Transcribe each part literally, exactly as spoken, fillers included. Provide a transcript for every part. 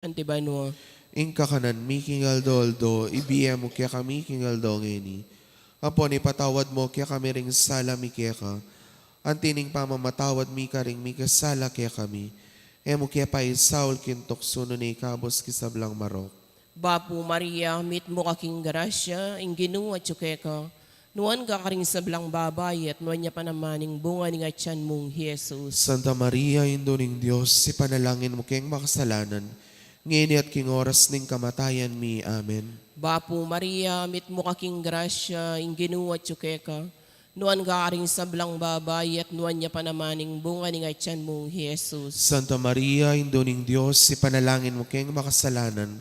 anti banua. Ing kakanan mi king aldo-aldo, ibie mu kekami king aldo ngeni. Ampon ipatawad mu kekami ring sala mi keka, anti ning pamamatawad mi karing mikasala kekami. E mu ke paisaul king tuksu, nune ikabus king sablang marok. Bapu Maria, mitmu ka king grasya, ing Ginu atyu keka. Nuan ka karing sablang babai, at nuan ya pa naman ing bunga ning atyan mung i Jesus. Santa Maria, Indu ning Dios, ipanalangin mu keng makasalanan, ngeni at king oras ning kamatayan mi. Amen. Bapu Maria, mitmu ka king grasya, ing Ginu atyu keka. Nuan ka karing sablang babai, at nuan ya pa naman ing bunga ning atyan mung i Jesus. Santa Maria, Indu ning Dios, ipanalangin mu keng makasalanan,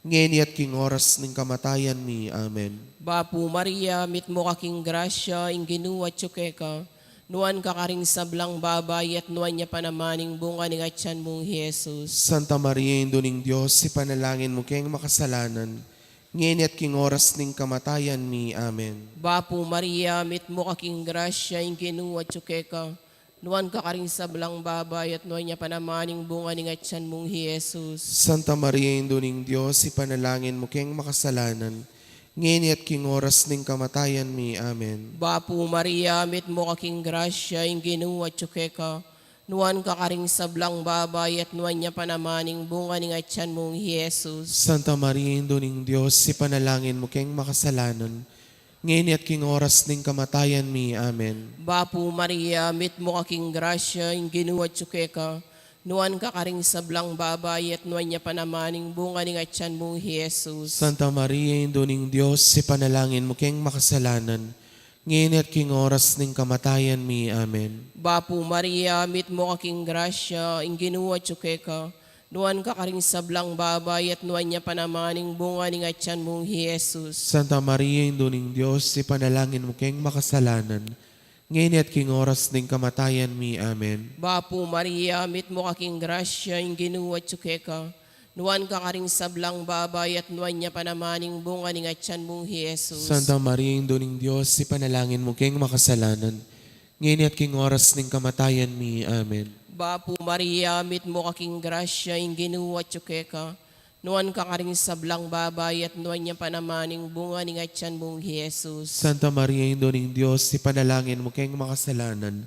ngeni at king oras ning kamatayan mi. Amen. Bapu Maria, mitmu ka king grasya, ing Ginu atyu keka. Nuan ka karing sablang babai, at nuan ya pa naman ing bunga ning atyan mung i Jesus. Santa Maria, Indu ning Dios, ipanalangin mu keng makasalanan, ngeni at king oras ning kamatayan mi. Amen. Bapu Maria, mitmu ka king grasya, ing Ginu atyu keka. Nuan ka karing sablang babai, at nuan ya pa naman ing bunga ning atyan mung i Jesus. Santa Maria, Indu ning Dios, ipanalangin mu keng makasalanan, ngeni at king oras ning kamatayan mi. Amen. Bapu Maria, mitmu ka king grasya, ing Ginu atyu keka. Nuan ka karing sablang babai, at nuan ya pa naman ing bunga ning atyan mung i Jesus. Santa Maria, Indu ning Dios, ipanalangin mu keng makasalanan, ngeni at king oras ning kamatayan mi. Amen. Bapu Maria, mitmu ka king grasya, ing Ginu atyu keka. Nuan ka karing sablang babai, at nuan ya pa naman ing bunga ning atyan mung i Jesus. Santa Maria, Indu ning Dios, ipanalangin mu keng makasalanan, ngeni at king oras ning kamatayan mi. Amen. Bapu Maria, mitmu ka king grasya, ing Ginu atyu keka. Nuan ka karing sablang babai, at nuan ya pa naman ing bunga ning atyan mung i Jesus. Santa Maria, Indu ning Dios, ipanalangin mu keng makasalanan, ngeni at king oras ning kamatayan mi. Amen. Bapu Maria, mitmu ka king grasya, ing Ginu atyu keka. Nuan ka karing sablang babai, at nuan ya pa naman ing bunga ning atyan mung i Jesus. Santa Maria, Indu ning Dios, ipanalangin mu keng makasalanan, ngeni at king oras ning kamatayan mi. Amen. Bapu Maria, mitmu ka king grasya, ing Ginu atyu keka. Nuan ka karing sablang babai, at nuan ya pa naman ing bunga ning atyan mung i Jesus. Santa Maria, Indu ning Dios, ipanalangin mu keng makasalanan,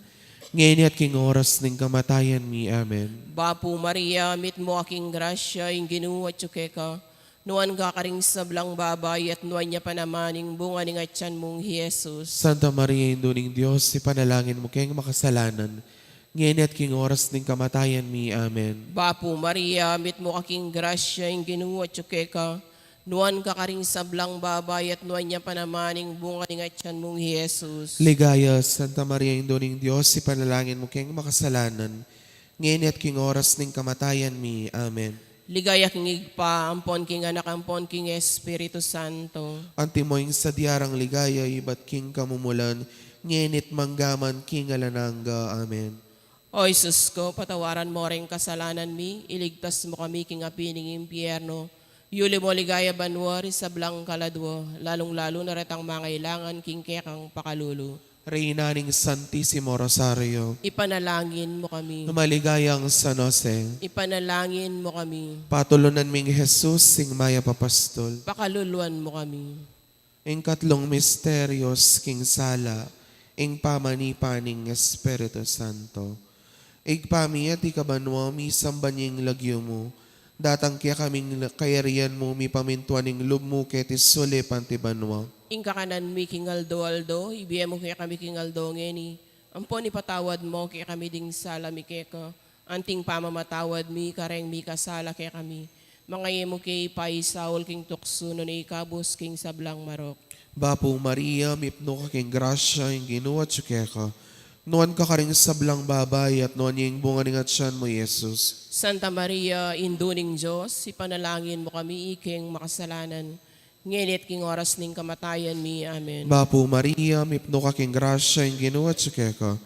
ngeni at king oras ning kamatayan mi. Amen. Bapu Maria, mitmu ka king grasya, ing Ginu atyu keka. Nuan ka karing sablang babai, at nuan ya pa naman ing bunga ning atyan mung i Jesus. Santa Maria, Indu ning Dios, ipanalangin mu keng makasalanan, ngeni at king oras ning kamatayan mi. Amen. Bapu Maria, mitmu ka king grasya, ing Ginu atyu keka. Nuan ka karing sablang babai, at nuan ya pa naman ing bunga ning atyan mung i Jesus. Ligaya, Santa Maria, Indu ning Dios, ipanalangin mu keng makasalanan, ngeni at king oras ning kamatayan mi. Amen. Ligaya king Ibpa, ampon king Anak, ampon king Espiritu Santo. Antimo ing sadya rang ligaya ibat king kamumulan, ngeni at manggaman king alang angga. Amen. O Jesus ko, patawaran mo ring kasalanan mi, iligtas mo kami king api ning impyerno, yuli mo king ligaya banua ring sablang kaladua, lalung-lalu na retang mangailangan king kekang pakalulu. Reyna ning Santisimo Rosario, ipanalangin mo kami. Maligayang San Jose, ipanalangin mo kami. Patulunan ming Jesus, ing mayap a pastol, pakaluluan mo kami. Ing katlung misteryos king sala, ing pamanipa ning Espiritu Santo. Ibpa mi, atiu ka banua, misamban ya ing lagyu mu. Datang kekami ing kayarian mu, mipamintuan ing lub mu keti sulip anti banua. Ing kakanan mi king aldo-aldo, ibie mu kekami king aldo ngeni. Ampon ipatawad mo kekami ding sala mi keka, anti ing pamamatawad mi kareng mikasala kekami. Manga e mu ke paisaul king tuksu, nune ikabus king sablang marok. Bapu Maria, mipnu ka king grasya, ing Ginu atyu keka. Nuan ka karing sablang babai, at nuan ya ing bunga ning atyan mu, Jesus. Santa Maria, Indu ning Dios, ipanalangin mu kami ikeng makasalanan, ngeni at king oras ning kamatayan mi. Amen. Bapu Maria, mipnu ka king grasya, ing Ginu atyu keka.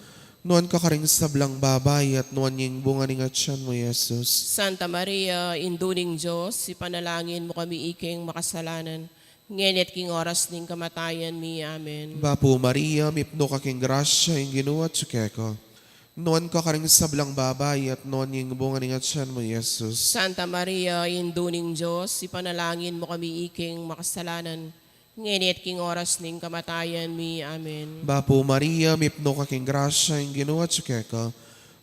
Nuan ka karing sablang babai, at nuan ya ing bunga ning atyan mu, Jesus. Santa Maria, Indu ning Dios, ipanalangin mu kami ikeng makasalanan, ngeni at king oras ning kamatayan mi. Amen. Bapu Maria, mipnu ka king grasya, ing Ginu atyu keka. Nuan ka karing sablang babai, at nuan ya ing bunga ning atian mu, Jesus. Santa Maria, Indu ning Dios, ipanalangin mu kami iking makasalanan, ngeni at king oras ning kamatayan mi. Amen. Bapu Maria, mipnu ka king grasya, ing Ginu atyu keka.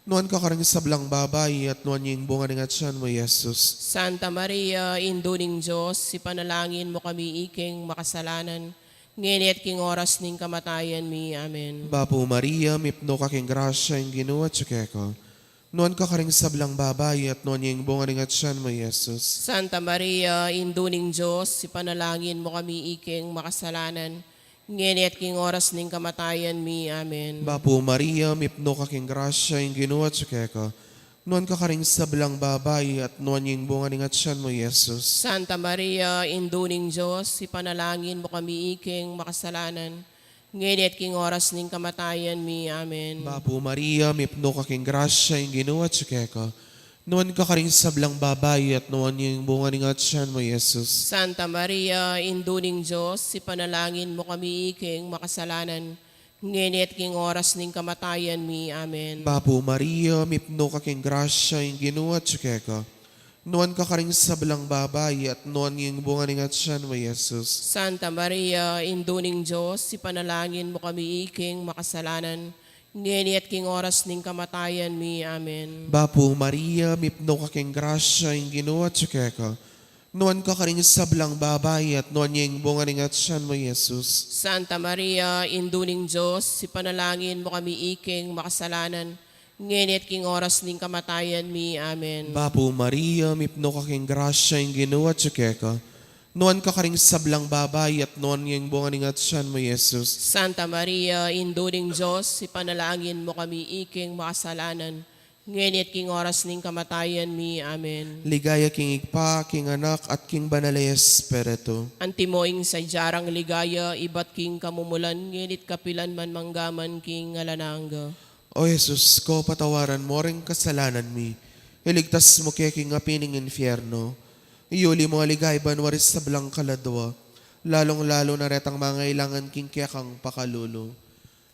Nuan ka karing sablang babai, at nuan ya ing bunga ning atian mu, Jesus. Santa Maria, Indu ning Dios, ipanalangin mu kami iking makasalanan, ngeni at king oras ning kamatayan mi. Amen. Bapu Maria, mipnu ka king grasya, ing Ginu atyu keka. Nuan ka karing sablang babai, at nuan ya ing bunga ning atian mu, Jesus. Santa Maria, Indu ning Dios, ipanalangin mu kami iking makasalanan, ngeni at king oras ning kamatayan mi. Amen. Bapu Maria, mipnu ka king grasya, ing Ginu atyu keka. Nuan ka karing sablang babai, at nuan ya ing bunga ning atian mu, Jesus. Santa Maria, Indu ning Dios, ipanalangin mu kami iking makasalanan, ngeni at king oras ning kamatayan mi. Amen. Bapu Maria, mipnu ka king grasya, ing Ginu atyu keka. Nuan ka karing sablang babai, at nuan ya ing bunga ning atian mu, Jesus. Santa Maria, Indu ning Dios, ipanalangin mu kami iking makasalanan, ngeni at king oras ning kamatayan mi. Amen. Bapu Maria, mipnu ka king grasya, ing Ginu atyu keka. Nuan ka karing sablang babai, at nuan ya ing bunga ning atian mu, Jesus. Santa Maria, Indu ning Dios, ipanalangin mu kami iking makasalanan, ngeni at king oras ning kamatayan mi. Amen. Bapu Maria, mipnu ka king grasya, ing Ginu atyu keka. Nuan ka karing sablang babai, at nuan ya ing bunga ning atian mu, Jesus. Santa Maria, Indu ning Dios, ipanalangin mu kami iking makasalanan, ngeni at king oras ning kamatayan mi. Amen. Bapu Maria, mipnu ka king grasya, ing Ginu atyu keka. Nuan ka karing sablang babai, at nuan ya ing bunga ning atian mu, Jesus. Santa Maria, Indu ning Dios, ipanalangin mu kami iking makasalanan, ngeni at king oras ning kamatayan mi. Amen. Ligaya king Ibpa, king Anak, at king Banal a Espiritu. Antimo ing sadya rang ligaya ibat king kamumulan, ngeni at kapilan man, mangga man king alang angga. O Jesus ko, patawaran mu ring kasalanan mi, iligtas mu ke king api ning infierno, iyuli mu king ligaya banua ring sablang kaladua, lalung-lalu na retang mangailangan king kekang pakalulu.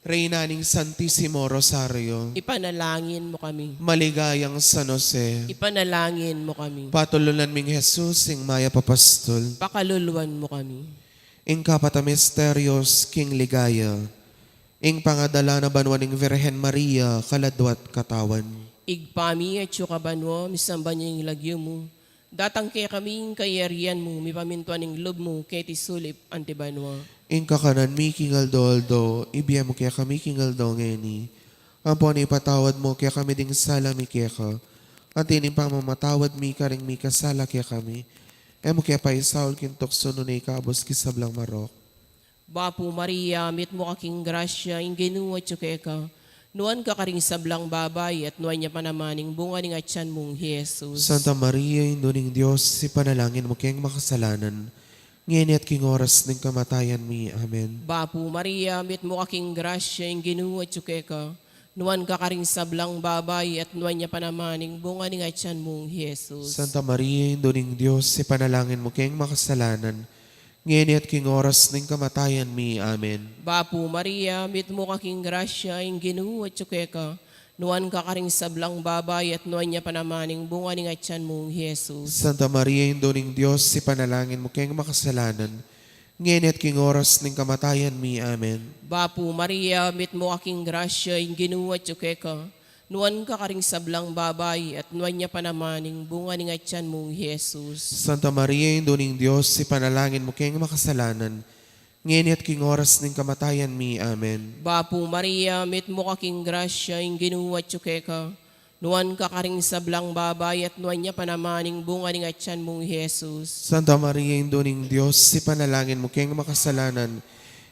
Reyna ning Santisimo Rosario, ipanalangin mu kami. Maligayang San Jose, ipanalangin mu kami. Patulunan ming Jesus, ing mayap a pastul, pakaluluan mu kami. Ing kapat a misteryos king ligaya, ing pangadala na banua ning Virgen Maria, kaladua at katawan. Ibpa mi, atsu ka banua, misamban ya ing lagyu mu. Datang kekami ing kayarian mu, mipamintuan ing lub mu, keti sulip anti banua. Ing kakanan mi king aldo-aldo, ibie mu kekami king aldo ngeni. Ampon ipatawad mu kekami ding sala mi keka, anti ning pamamatawad mi karing mikasala kekami. E mu ke paisaul king tuksu, nune ikabus king sablang marok. Bapu Maria, mitmu ka king grasya, ing Ginu atyu keka. Nuan ka karing sablang babai, at nuan ya pa naman ing bunga ning atian mung Jesus. Santa Maria, Indu ning Dios, ipanalangin mu keng makasalanan, ngeni at king oras ning kamatayan mi. Amen. Bapu Maria, mitmu ka king grasya, ing Ginu atyu keka. Nuan ka karing sablang babai, at nuan ya pa naman ing bunga ning atian mung Jesus. Santa Maria, Indu ning Dios, ipanalangin mu keng makasalanan, ngeni at king oras ning kamatayan mi. Amen. Bapu Maria, mitmu ka king grasya, ing Ginu atyu keka. Nuan ka karing sablang babai, at nuan ya pa naman ing bunga ning atian mung Jesus. Santa Maria, Indu ning Dios, ipanalangin mu keng makasalanan, ngeni at king oras ning kamatayan mi. Amen. Bapu Maria, mitmu ka king grasya, ing Ginu atyu keka. Nuan ka karing sablang babai, at nuan ya pa naman ing bunga ning atian mung Jesus. Santa Maria, Indu ning Dios, ipanalangin mu keng makasalanan, ngeni at king oras ning kamatayan mi. Amen. Bapu Maria, mitmu ka king grasya, ing Ginu atyu keka. Nuan ka karing sablang babai, at nuan ya pa naman ing bunga ning atian mung Jesus. Santa Maria, Indu ning Dios, ipanalangin mu keng makasalanan,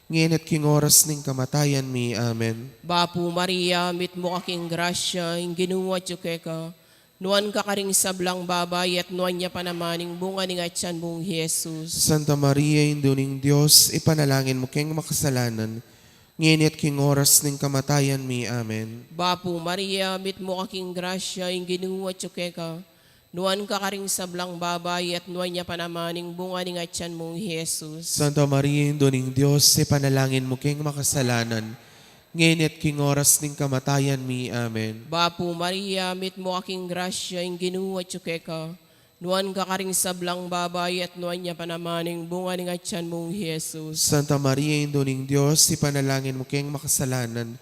ngeni at king oras ning kamatayan mi. Amen. Bapu Maria, mitmu ka king grasya, ing Ginu atyu keka. Nuan ka karing sablang babai, at nuan ya pa naman ing bunga ning atian mung Jesus. Santa Maria, Indu ning Dios, ipanalangin mu keng makasalanan, ngeni at king oras ning kamatayan mi. Amen. Bapu Maria, mitmu ka king grasya, ing Ginu atyu keka. Nuan ka karing sablang babai, at nuan ya pa naman ing bunga ning atian mung Jesus. Santa Maria, Indu ning Dios, ipanalangin mu keng makasalanan, ngeni at king oras ning kamatayan mi. Amen. Bapu Maria, mitmu ka king grasya, ing Ginu atyu keka. Nuan ka karing sablang babai, at nuan ya pa naman ing bunga ning atyan mung Jesus. Santa Maria, Indu ning Dios, ipanalangin mu keng makasalanan,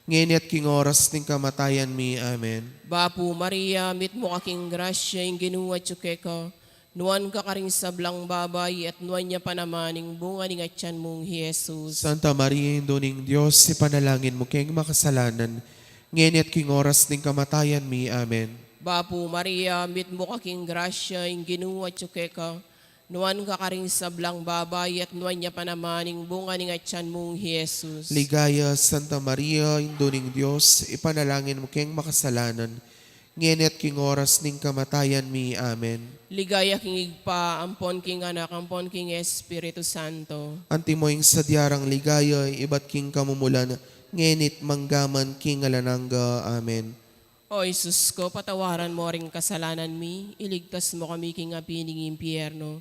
ngeni at king oras ning kamatayan mi. Amen. Bapu Maria, mitmu ka king grasya, ing Ginu atyu keka. Nuan ka karing sablang babai, at nuan ya pa naman ing bunga ning atyan mung Jesus. Santa Maria, Indu ning Dios, ipanalangin mu keng makasalanan, ngeni at king oras ning kamatayan mi. Amen. Bapu Maria, mitmu ka king grasya, ing Ginu atyu keka. Nuan ka karing sablang babai, at nuan ya pa naman ing bunga ning atyan mung Jesus. Ligaya, Santa Maria, Indu ning Dios, ipanalangin mu keng makasalanan, ngeni at king oras ning kamatayan mi. Amen. Ligaya king Ibpa, ampon king Anak, ampon king Espiritu Santo. Antimo ing sadya rang ligaya, ibat king kamumulan, ngeni at manggaman king alang angga. Amen. O Jesus ko, patawaran mo ring kasalanan mi, iligtas mo kami king api ning impyerno.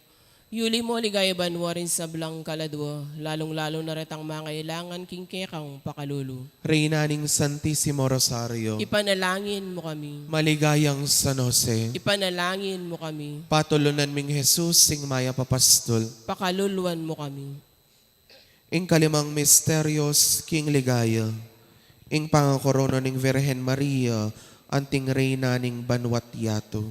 Yuli mo ligaya banua ring sablang kaladua, lalung-lalu na retang mangailangan king kekang pakalulu. Reyna ning Santisimo Rosario. Ipanalangin mo kami. Maligayang San Jose. Ipanalangin mo kami. Patulunan ming Jesus, ing mayap a pastul. Pakaluluan mo kami. Ing kalimang misteryos king ligaya, ing pangakorona ning Virgen Maria, anting Reyna ning banua't yatu.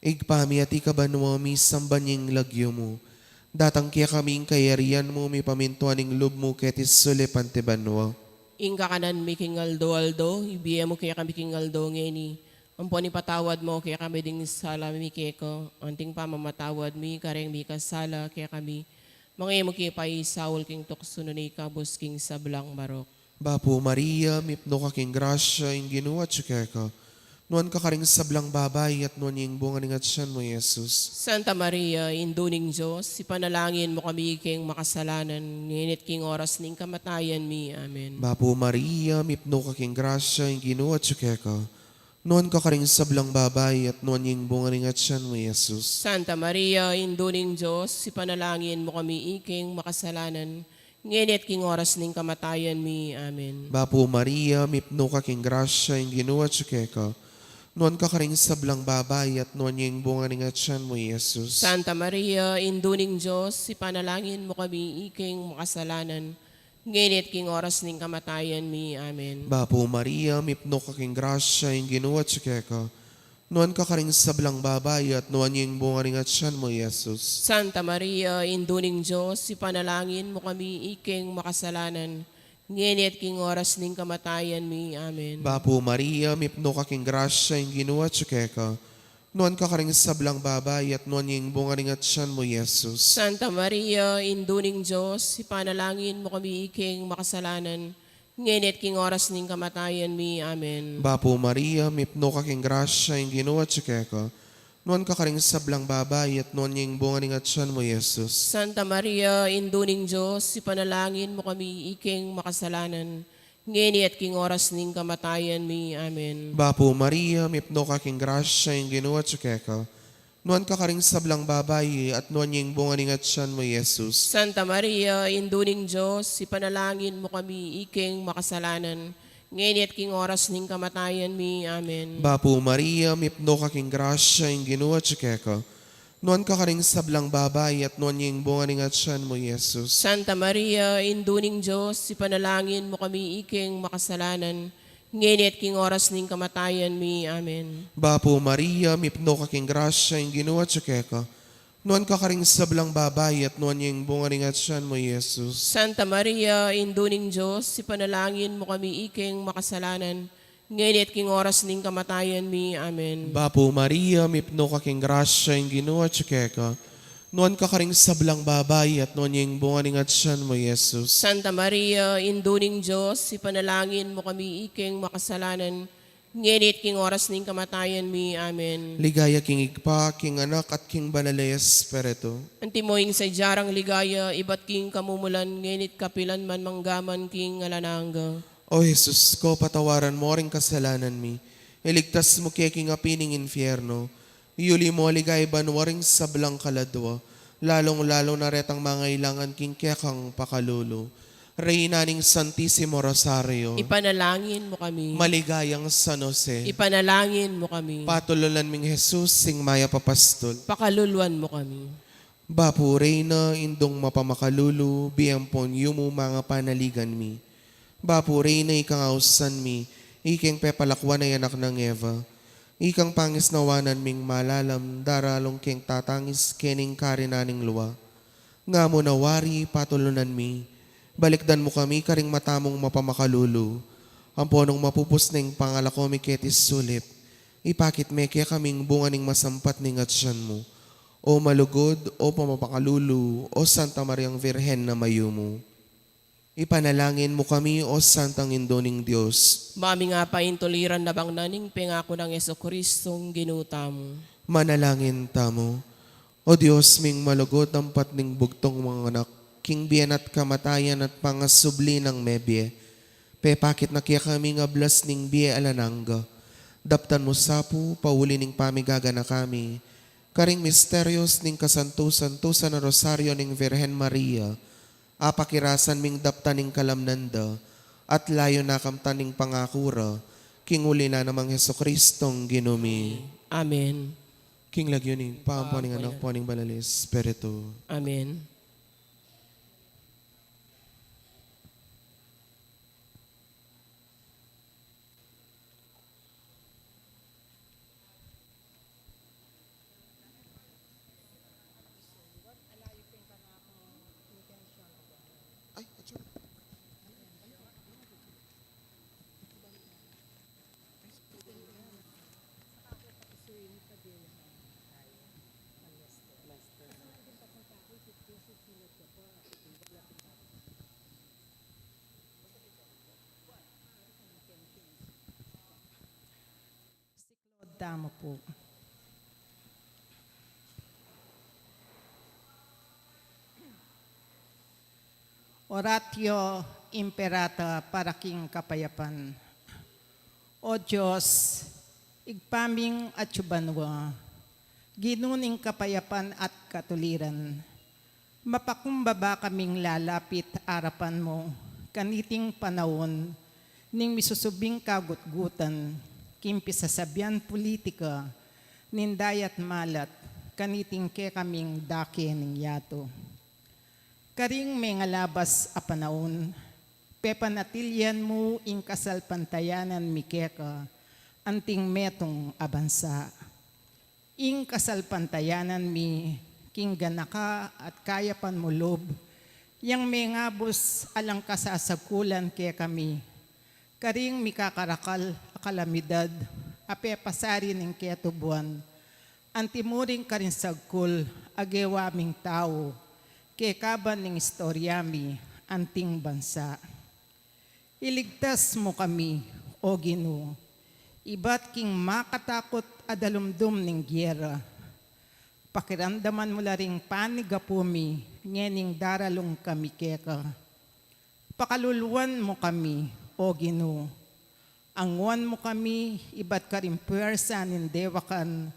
Ibpa mi, atiu ka banua, misamban ya ing lagyu mu. Datang kekami ing kayarian mu, mipamintuan ing lub mu keti sulip anti banua. Ing kakanan mi king aldo-aldo, ibie mu kekami king aldo ngeni. Ampon ipatawad mu kekami ding sala mi keka, anting pamamatawad mi kareng mikasala kekami. Manga e mu ke paisaul king tuksu, nune ikabus king sablang marok. Bapu Maria, mipnu ka king grasya, ing Ginu atyu keka. Nuan ka karing sablang babai, at nuan ya ing bunga ning atyan mu, Jesus. Santa Maria, Indu ning Dios, ipanalangin mu kami king makasalanan, ngeni at king oras ning kamatayan mi. Amen. Bapu Maria, mipnu ka king grasya, ing Ginu atyu keka. Nuan ka karing sablang babai, at nuan ya ing bunga ning atyan mu, Jesus. Santa Maria, Indu ning Dios, ipanalangin mu kami iking makasalanan, ngeni at king oras ning kamatayan mi. Amen. Bapu Maria, mipnu ka king grasya, ing Ginu atyu keka. Nuan ka karing sablang babai, at nuan ya ing bunga ning atyan mu, Jesus. Santa Maria, Indu ning Dios, ipanalangin mu kami iking makasalanan, ngeni at king oras ning kamatayan mi. Amen. Bapu Maria, mipnu ka king grasya, ing Ginu atyu keka. Nuan ka karing sablang babai, at nuan ya ing bunga ning atyan mu, Jesus. Santa Maria, Indu ning Dios, ipanalangin mu kami iking makasalanan, ngeni at king oras ning kamatayan mi. Amen. Bapu Maria, mipnu ka king grasya, ing Ginu atyu keka. Nuan ka karing sablang babai, at nuan ya ing bunga ning atyan mu, Jesus. Santa Maria, Indu ning Dios, ipanalangin mu kami iking makasalanan, ngeni at king oras ning kamatayan mi. Amen. Bapu Maria, mipnu ka king grasya, ing Ginu atyu keka. Nuan ka karing sablang babai, at nuan ya ing bunga ning atyan mu, Jesus. Santa Maria, Indu ning Dios, ipanalangin mu kami iking makasalanan, ngeni at king oras ning kamatayan mi. Amen. Bapu Maria, mipnu ka king grasya, ing Ginu atyu keka. Nuan ka karing sablang babai, at nuan ya ing bunga ning atyan mu, Jesus. Santa Maria, Indu ning Dios, ipanalangin mu kami iking makasalanan, ngeni at king oras ning kamatayan mi. Amen. Bapu Maria, mipnu ka king grasya, ing Ginu atyu keka. Nuan ka karing sablang babai, at nuan ya ing bunga ning atyan mu, Jesus. Santa Maria, Indu ning Dios, ipanalangin mu kami iking makasalanan, ngeni at king oras ning kamatayan mi. Amen. Bapu Maria, mipnu ka king grasya, ing Ginu atyu keka. Nuan ka karing sablang babai, at nuan ya ing bunga ning atyan mu, Jesus. Santa Maria, Indu ning Dios, ipanalangin mu kami iking makasalanan, ngeni at king oras ning kamatayan mi. Amen. Bapu Maria, mipnu ka king grasya, ing Ginu atyu keka. Nuan ka karing sablang babai, at nuan ya ing bunga ning atyan mu, Jesus. Santa Maria, Indu ning Dios, ipanalangin mu kami iking makasalanan, ngeni at king oras ning kamatayan mi. Amen. Ligaya king Ibpa, king Anak, at king Banal a Espiritu. Antimo ing sadya rang ligaya, ibat king kamumulan, ngeni at kapilan man, manggaman king alang angga. O Jesus ko, patawaran mo ring kasalanan mi, iligtas mu ke king api ning infierno, yuli mo ligaya banua ring sablang kaladua, lalung-lalu na retang mangailangan king kekang pakalulu. Reyna ning Santisimo Rosario. Ipanalangin mu kami. Maligayang San Jose. Ipanalangin mu kami. Patulunan ming Jesus, sing mayap a pastul. Pakaluluan mu kami. Bapu Reyna, Indung mapamakalulu, bie ampon yumu manga panaligan mi. Bapu Reyna, ikang ausan mi, ikeng pepalakwan a anak nang Eva. Ikang pangisnawanan ming malalam, daralung keng tatangis kening karinan ning lua. Nga mu na wari, patulunan mi, balikdan mu kami karing mata mung mapamakalulu. Ampo nung mapupus na ing pangalako mi keti sulip, ipakit me kekaming bunga ning masampat ning atian mu. O malugud, o mapamakalulu, o Santa Mariang Virgen a mayumu. Ipanalangin mu kami, O Santang Indu ning Dios. Mami nga paintuliran na bang na ning pengaku nang Jesucristong Ginu tamu. Manalangin tamu. O Dios ming malugud, ampat ning bugtung mung anak, king bie na at kamatayan at pangasubli nang mebie, pepakit na kekami ing ablas ning bie alang angga. Daptan mu sa pu, pauli ning pamigaganaka mi, karing misterios ning kasantu-santusan a Rosario ning Virgen Maria, apakirasan ming daptan ing kalamnan da, at layun na kamtan ning pangaku ra, king uli na namang Jesucristong Ginu mi. Amen. King lagyu ning Ibpa, ampo ning Anak, ampo ning Banal a Espiritu. Amen. Lord, tamu pu. Oratio Imperata, para king kapayapan. O Dios, Ibpa ming atsu banua, Ginu ning kapayapan at katuliran, mapakumbaba kaming lalapit arapan mu kaniting panaun ning misusubing kagutgutan king pisasabian pulitika ning dayat malat kaniting kekaming dake ning yatu. Karing mengalabas a panaun, pepanatilian mu ing kasalpantayanan mi keka anting metung a bansa. Ing kasalpantayanan mi king ganaka at kayapan mu lub, yang mengabus alang kasasagkulan kekami, karing mikakarakal a kalamidad a pepasari ning ketubuan, antimurin karing sagkul a gewa ming tau, kekaban ning istorya mi anting bansa. Iligtas mu kami, O Ginu, ibat king makatakut a dalumdum ning giyera. Pakiramdaman mu la ring panigapu mi ngening daralung kami keka. Pakaluluan mu kami, O Ginu. Anguan mu kami ibat karing puwersa ning dewakan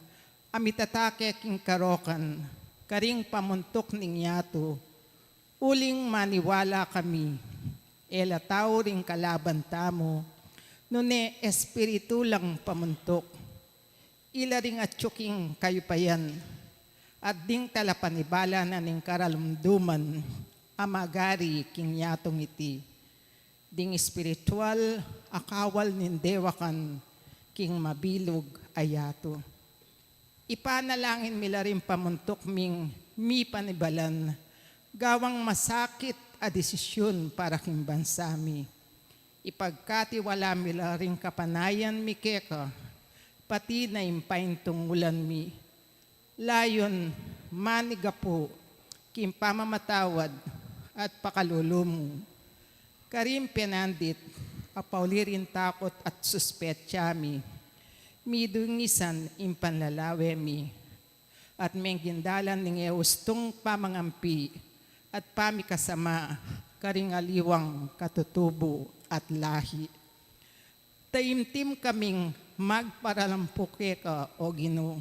a mitatake king karokan karing pamuntuk ning yatu. Uling maniwala kami, e la tau ring kalaban tamu, nune espiritu lang pamuntuk. Ila ring atsu king kayupayan at ding talapanibala na ning karalumduman a magari king yatung iti, ding espiritual a kawal ning dewakan king mabilug a yatu. Ipanalangin mi la ring pamuntuk ming mipanibalan gawang masakit a desisyun para king bansa mi. Ipagkatiwala mi la ring kapanayan mi keka, pati na ing paintungulan mi. Layun manigapu king pamamatawad at pakalulu mu karing penandit a pauli ring takut at suspetsa mi. Midungisan ing panlalawe mi at menggindalan ning e ustung pamangampi at pamikasama karing aliwang katutubu at lahi. Taimtim kaming magparalampu keka, O Ginu,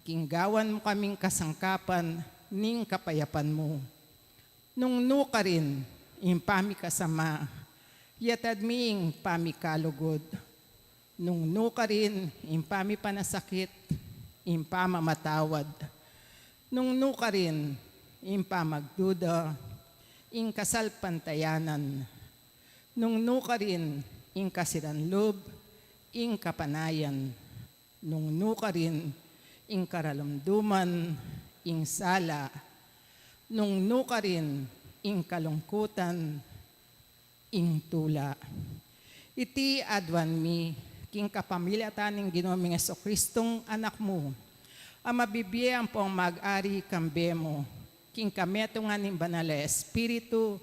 king gawan mu kaming kasangkapan ning kapayapan mu. Nung nukarin, ing pamikasama, yatad mi ing pamikalugud. Nung nukarin ing pamipanasakit, ing pamamatawad. Nung nukarin ing pamagduda, ing kasalpantayanan. Nung nukarin ing kasiran lub, ing kapanayan. Nung nukarin ing karalumduman, ing sala. Nung nukarin ing kalungkutan, ing tula. Iti aduan mi king kapamilatan ning Ginu ming Jesucristong Anak mu, a mabibie ampong mag-ari kambe mu, king kametungan ning Banal a Espiritu,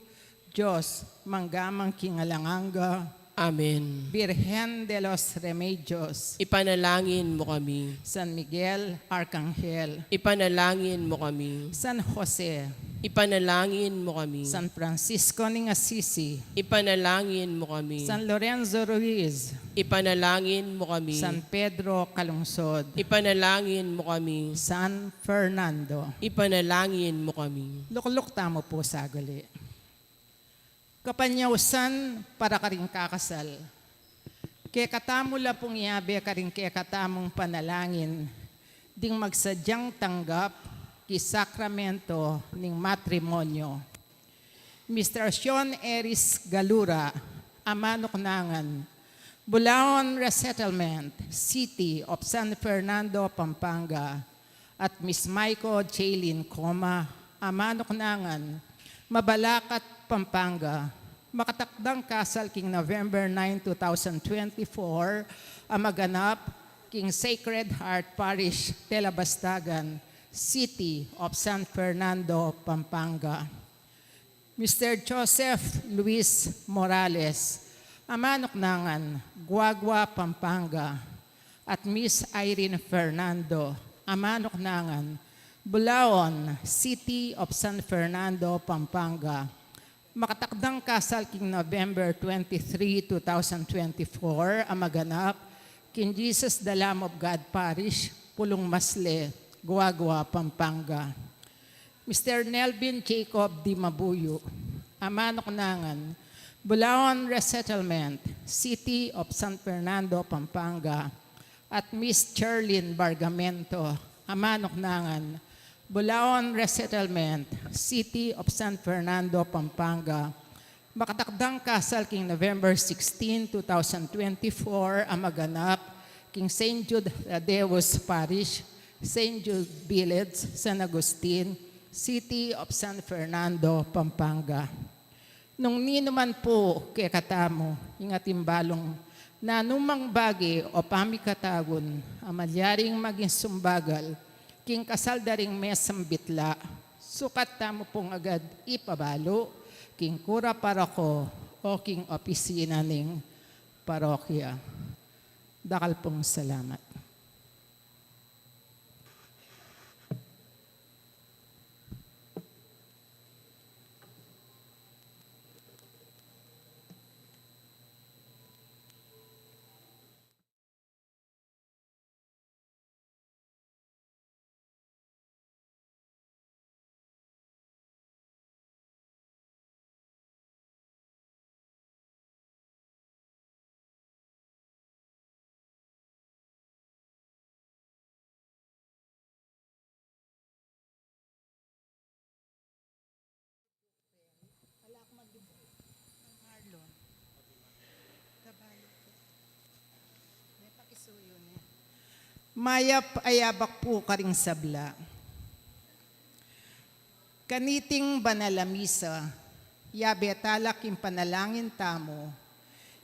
Dios, mangga man king alang angga. Amen. Birhen de los Remedios. Ipanalangin mo kami. San Miguel Arcangel. Ipanalangin mo kami. San Jose. Ipanalangin mo kami. San Francisco ning Assisi. Ipanalangin mo kami. San Lorenzo Ruiz. Ipanalangin mo kami. San Pedro Calungsod. Ipanalangin mo kami. San Fernando. Ipanalangin mo kami. Lukluk tamu pu saguli. Kapanyausan para karing kakasal. Kekatamu la pung yabe karing kekatamung panalangin ding magsadyang tanggap king sakramento ning matrimonyo. Mister Sean Eris Galura, Amanuknangan, Bulaon Resettlement, City of San Fernando, Pampanga, at Miss Maiko Jaylin Coma, Amanuknangan, Mabalacat, Pampanga, makatakdang kasal king November nine, two thousand twenty-four, a maganap king Sacred Heart Parish, Telabastagan, City of San Fernando, Pampanga. Mister Joseph Luis Morales, Amanuknangan, Guagua, Pampanga, at Miss Irene Fernando, Amanuknangan, Bulaon, City of San Fernando, Pampanga. Makatakdang kasal king November twenty-three, two thousand twenty-four, a maganap king Jesus the Lamb of God Parish, Pulong Masle, Guagua, Pampanga. Mister Nelvin Jacob Dimabuyo, Amanuknangan, Bulaon Resettlement, City of San Fernando, Pampanga, at Miss Cherlyn Bargamento, Amanuknangan, Bulaon Resettlement, City of San Fernando, Pampanga, makatakdang kasal king November sixteen, two thousand twenty-four, a maganap king Saint Jude Thaddeus Parish, Saint Jude Village, San Agustin, City of San Fernando, Pampanga. Nung ninu man pu kekatamu ing atin balung nanumang bage o pamikatagun a malyaring maging sumbagal king kasal da ring mesang bitla, sukat tamu pung agad ipabalu king kura paroko o king opisina ning parokya. Dakal pung salamat. Mayap a yabak pu karing sabla. Kaniting banal a misa, yabe tala king panalangin tamu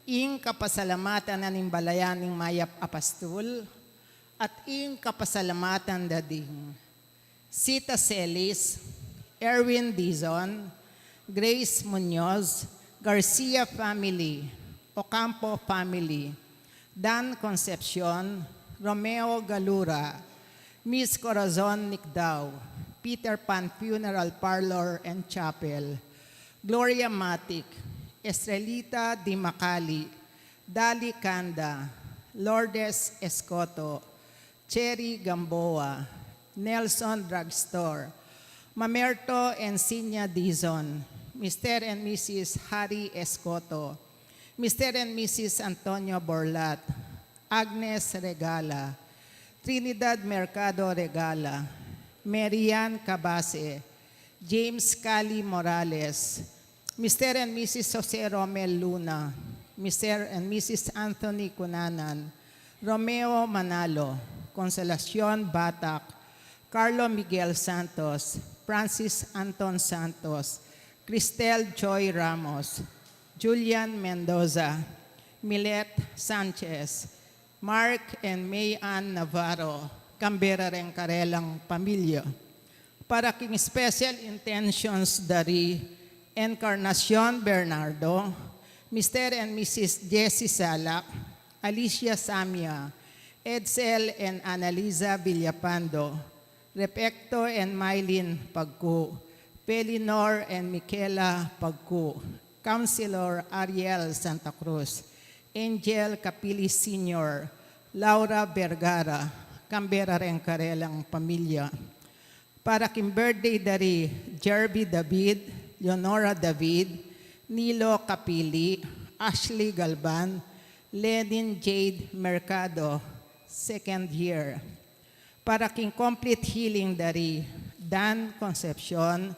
ing kapasalamatan na ning balayan ning mayap a pastul at ing kapasalamatan da ding Sita Celis, Erwin Dizon, Grace Muñoz, Garcia family, Ocampo family, Dan Concepcion, Romeo Galura, Miss Corazon Nicdao, Peter Pan Funeral Parlor and Chapel, Gloria Matic, Estrelita Di Macali, Dali Canda, Lourdes Escoto, Cherry Gamboa, Nelson Drugstore, Mamerto Encinia Dizon, Mister and Missus Harry Escoto, Mister and Missus Antonio Borlat, Agnes Regala, Trinidad Mercado Regala, Marian Cabase, James Cali Morales, Mister and Missus Jose Romel Luna, Mister and Missus Anthony Cunanan, Romeo Manalo, Consolacion Batak, Carlo Miguel Santos, Francis Anton Santos, Cristel Joy Ramos, Julian Mendoza, Milet Sanchez, Mark and May Ann Navarro, Canberra reng karelang pamilya. Para king special intentions dari Encarnacion Bernardo, Mister and Missus Jessie Salak, Alicia Samia, Edsel and Annalisa Villapando, Repecto and Mylene Pagku, Pelinor and Michaela Pagku, Councilor Ariel Santa Cruz, Angel Capili Senior, Laura Vergara, Canberra reng karelang pamilya. Para king birthday dari Jerby David, Leonora David, Nilo Capili, Ashley Galban, Lenin Jade Mercado, second year. Para king complete healing dari Dan Concepcion,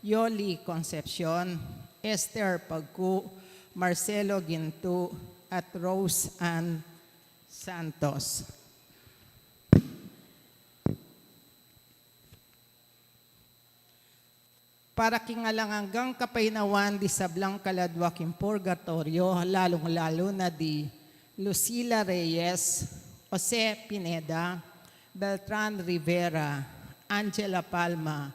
Yoli Concepcion, Esther Pagku, Marcelo Gintu, at Rose Ann Santos. Para king alang anggang kapaynawan di sablang kaladwa king purgatoryo, lalung-lalu na di Lucila Reyes, Jose Pineda, Beltran Rivera, Angela Palma,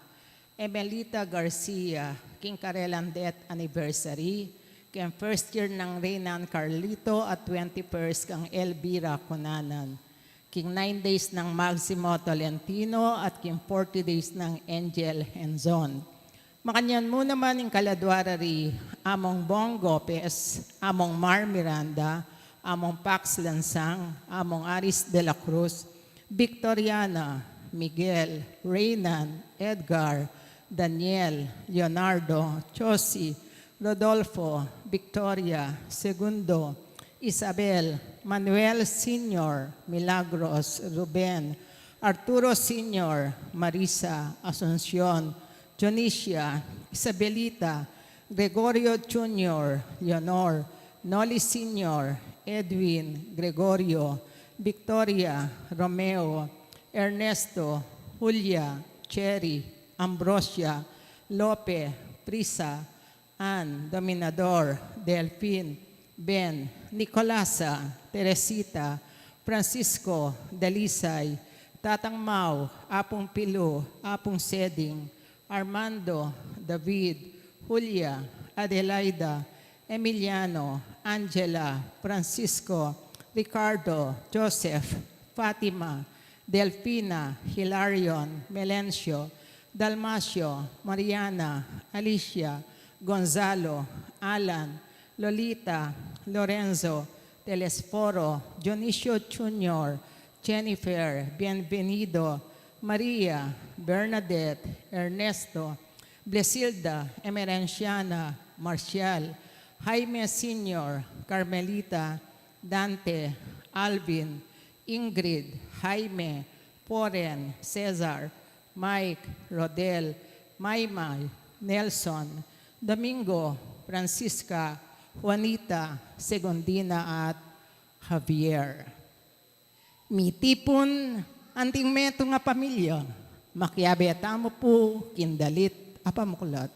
Emelita Garcia, king karelang death anniversary, king first year nang reynan Carlito at twenty-first kang Elvira Cunanan, king nine days nang Maximo Tolentino at king forty days nang Angel Henzon. Makanyan mu naman ing kaladwa ra ri Among Bong Gopez, Among Mar Miranda, Among Pax Lansang, Among Aris de la Cruz, Victoriana, Miguel, Reynan, Edgar, Daniel, Leonardo, Josie, Rodolfo, Victoria, Segundo, Isabel, Manuel Senior, Milagros, Ruben, Arturo Senior, Marisa, Asuncion, Dionisia, Isabelita, Gregorio Junior, Leonor, Noli Senior, Edwin, Gregorio, Victoria, Romeo, Ernesto, Julia, Cherry, Ambrosia, Lope, Prisa, Ann, Dominador, Delfin, Ben, Nicolasa, Teresita, Francisco, Dalisay, Tatang Mau, Apung Pilu, Apung Seding, Armando, David, Julia, Adelaida, Emiliano, Angela, Francisco, Ricardo, Joseph, Fatima, Delfina, Hilarion, Melencio, Dalmacio, Mariana, Alicia, Gonzalo, Alan, Lolita, Lorenzo, Telesforo, Dionisio Junior, Jennifer, Bienvenido, Maria, Bernadette, Ernesto, Blesilda, Emerenciana, Marcial, Jaime Senior, Carmelita, Dante, Alvin, Ingrid, Jaime, Poren, Cesar, Mike, Rodel, Maymay, Nelson, Domingo, Francisca, Juanita, Segundina, at Javier. Mitipun anting metung a pamilya, makiabe tamu pu king dalit a pamuklat.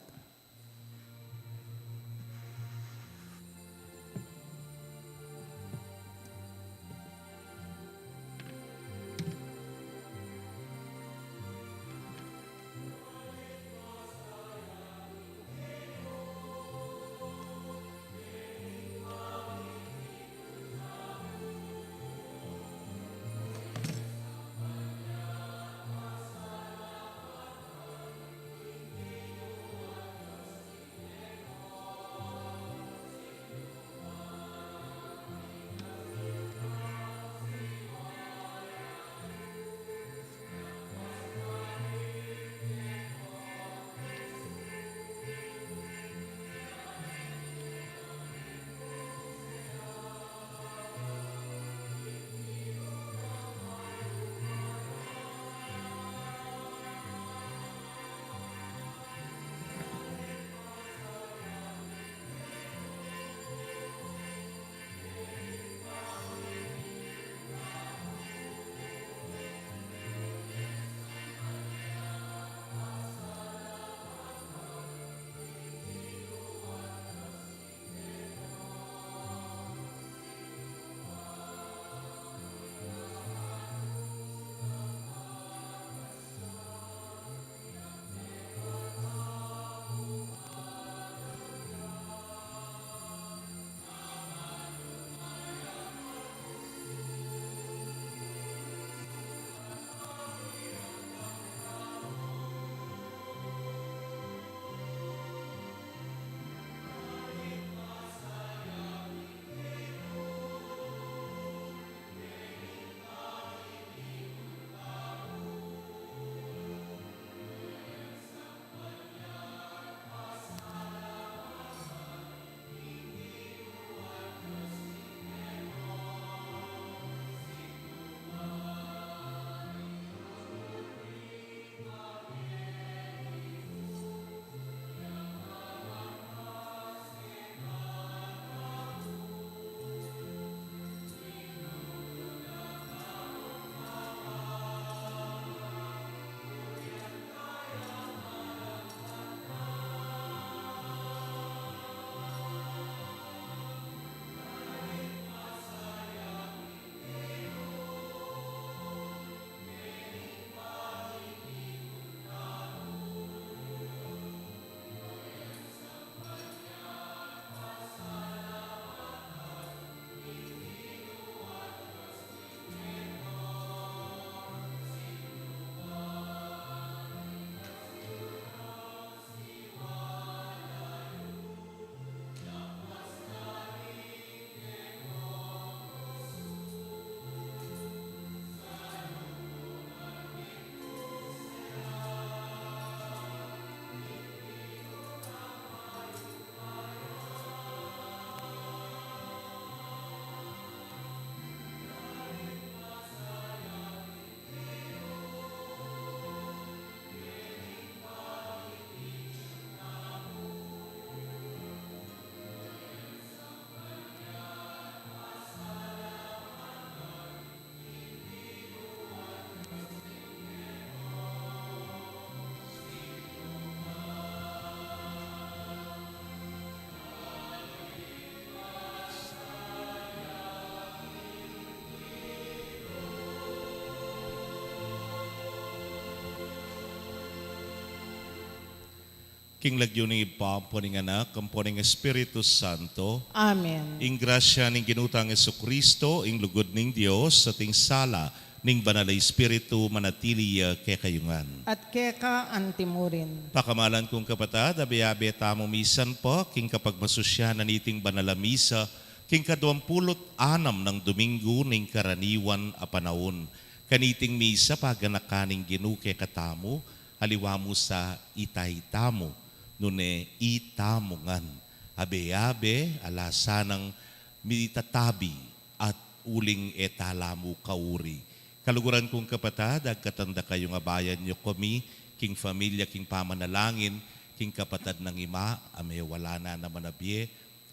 King lagyu ning Ibpa, ampo ning Anak, ampo ning Espiritu Santo. Amen. Ing grasya ning Ginu tang Jesucristo, ing lugud ning Dios, at ing sala ning Banal a Espiritu, manatili ya kekayu ngan. At keka antimurin. Pakamalan kung kapatad, abe-abe tamu misan pa king kapagmasusyan na niting banal a misa, king kaduang pulu't anam nang Domingo ning karaniwan a panaun. Kaniting misa, paganakan ning Ginu kekatamu, aliwa mu sa itay tamu, nune itamu ngan. Abe-abe, ala sanang mitatabi at uling e tala mu kauri. Kaluguran kung kapatad, agkatan da kayung abayan yu kami, king familia, king pamanalangin, king kapatad nang ima, a mewala na naman a bie,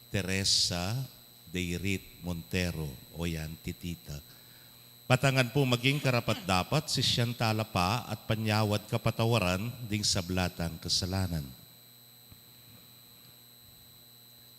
Teresa Deirit Montero, o yan, titita. Batangan pu maging karapat-dapat, sisian tala pa at panyawad kapatawaran ding sabla tang kasalanan.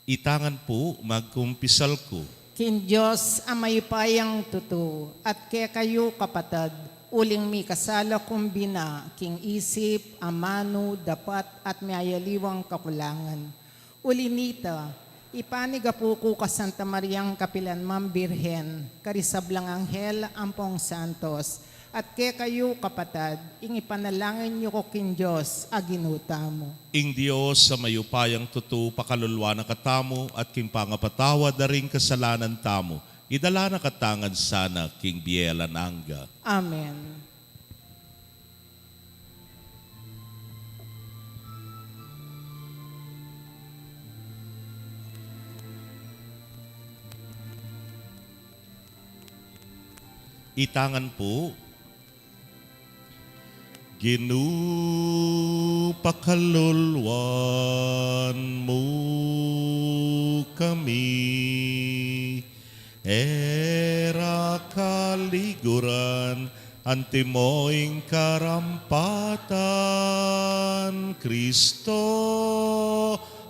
Itangan pu magkumpisal ku. King Dios a mayupayang tutu, at kekayu kapatad, uling mikasala kung bina, king isip, amanu, dapat, at miyayaliwang kakulangan. Uli nita, ipanigapu ku ka Santa Mariang kapilanman Birhen, karing sablang anghel ampong santos, at kekayu kapatad, ing ipanalangin yu ku king Dios a Ginu tamu. Ing Dios a mayupayang tutu pakaluluan na katamu at king pangapatawad da ring kasalanan tamu, idala na katamu ngan sana king bie alang angga. Amen. Itangan pu. Ginu, pakaluluan mu kami. E ra kaliguran, antimo ing karampatan, Kristo,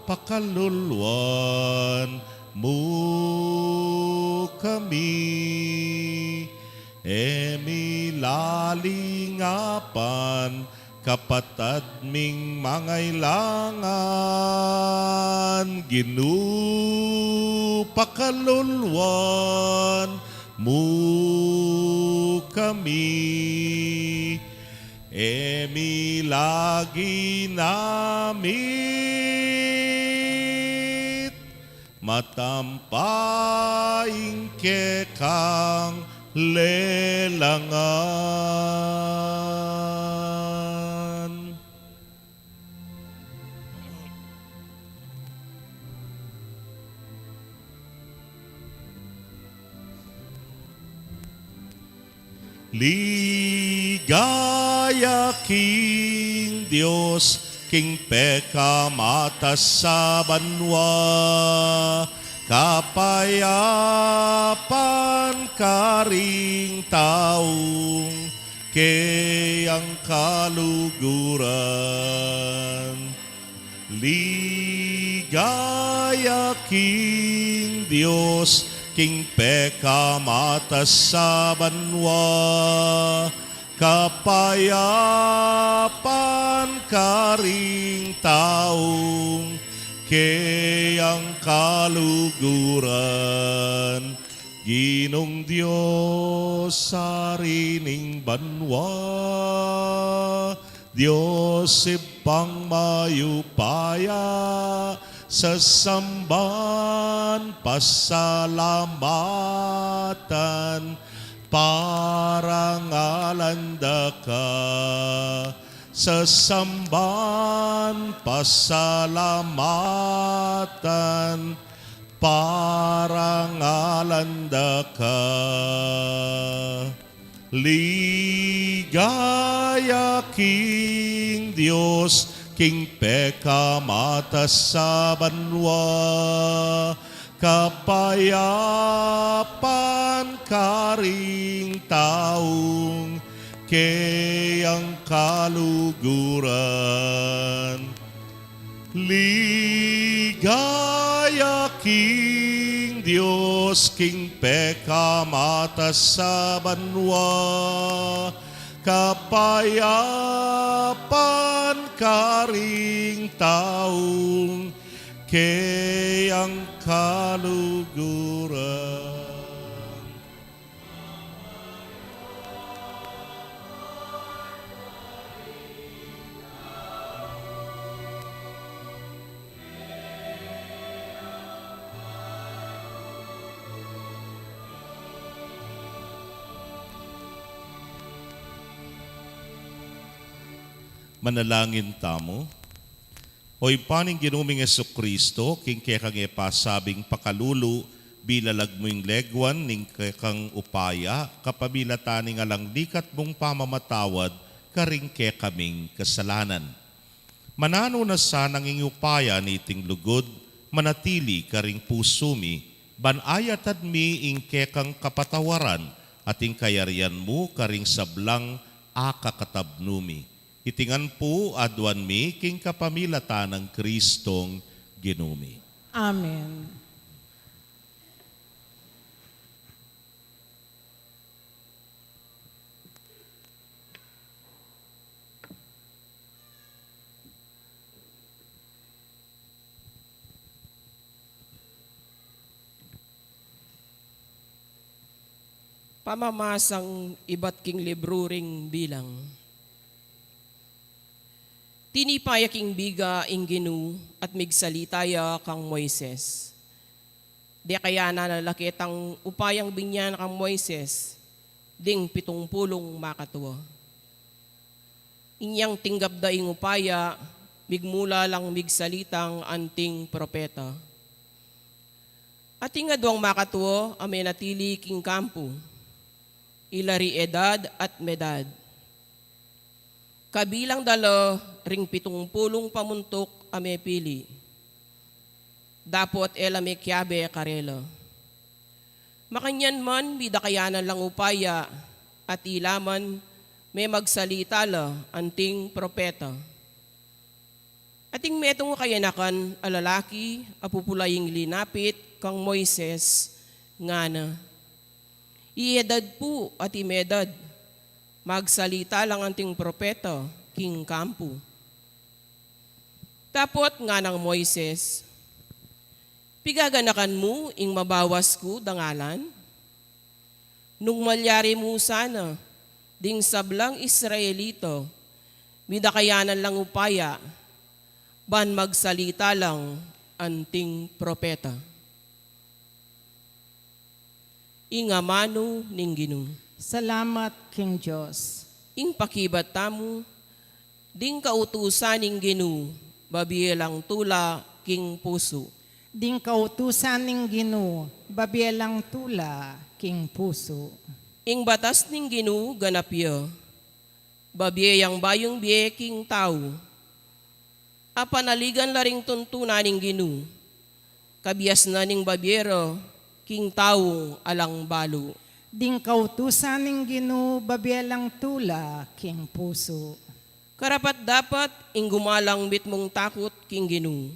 pakaluluan mu kami. E mi lalingapan, kapatad ming mangailangan, Ginu, pakaluluan mu kami. E mi lagi namit, matampa ing kekang lelangan. Ligaya king Dios, king pekamatas a banua, kapayapan karing taung keyang kaluguran. Ligaya king Dios, king pekamatas a banua, kapayapan karing taung keyang kaluguran. Ginung Dios, Ari ning banua, Dios Ibpang mayupaya, sasamban, pasalamatan, parangalan da ka. Sasamban, pasalamatan, parangalan da ka. Ligaya king Dios, king pekamatas a banua, kapayapan karing taung keyang kaluguran. Ligaya king Dios, king pekamatas a banua, Kapayapan karing taung keyang kaluguran. Manalangin tamu. O Ibpa ning Ginu ming Jesucristo, king kekang e pasabing pakalulu, bilalag mu ing leguan ning kekang upaya, kapamilatan ning alang likat mung pamamatawad karing kekaming kasalanan. Mananu na sanang ing upaya niting lugud manatili karing pusu mi, ban ayatan mi ing kekang kapatawaran at ing kayarian mu karing sablang akakatabnu mi. Iti ngan pu aduan mi king kapamilatan nang Kristong Ginu mi. Amen. Pamamasang ibat king libru ring Bilang. Tinipa ya king biga ing Ginu at migsalita ya kang Moises. Dekayanan na la ketang upayang binyan kang Moises ding pitungpulung makatua. Inyang tinggap da ing upaya, migmula lang migsalitang anting propeta. Ating aduang makatua a menatili king kampu, ila ri Edad at Medad. Kabilang da la ring pitungpulung pamuntuk a mepili. Dapot e la mekiabe karela. Makanyan man, midakayanan lang upaya, at ila man memagsalita la anting propeta. Ating metung a kayanakan a lalaki a pupula ing linapit kang Moises, ngana, "I Edad pu at i Medad, magsalita lang anting propeta king kampu." Dapot nganang Moises, "Pigaganakan mu ing mabawas ku dangalan? Nung malyari mu sana ding sablang Israelita, midakayanan lang upaya, ban magsalita lang anting propeta." Ing amanu ning Ginu. Salamat king Dios. Ing pakibat tamu, ding kautusan ning Ginu, babie lang tula king pusu. Ding kautusan ning Ginu, babie lang tula king pusu. Ing batas ning Ginu, ganap ya, babie yang bayung bie king tau. Apanaligan la ring tuntunan ning Ginu, kabiasnan ning babie ra king taung alang balu. Ding kautusan ning Ginu, babie lang tula king pusu. Karapat-dapat ing gumalang mitmung takut king Ginu,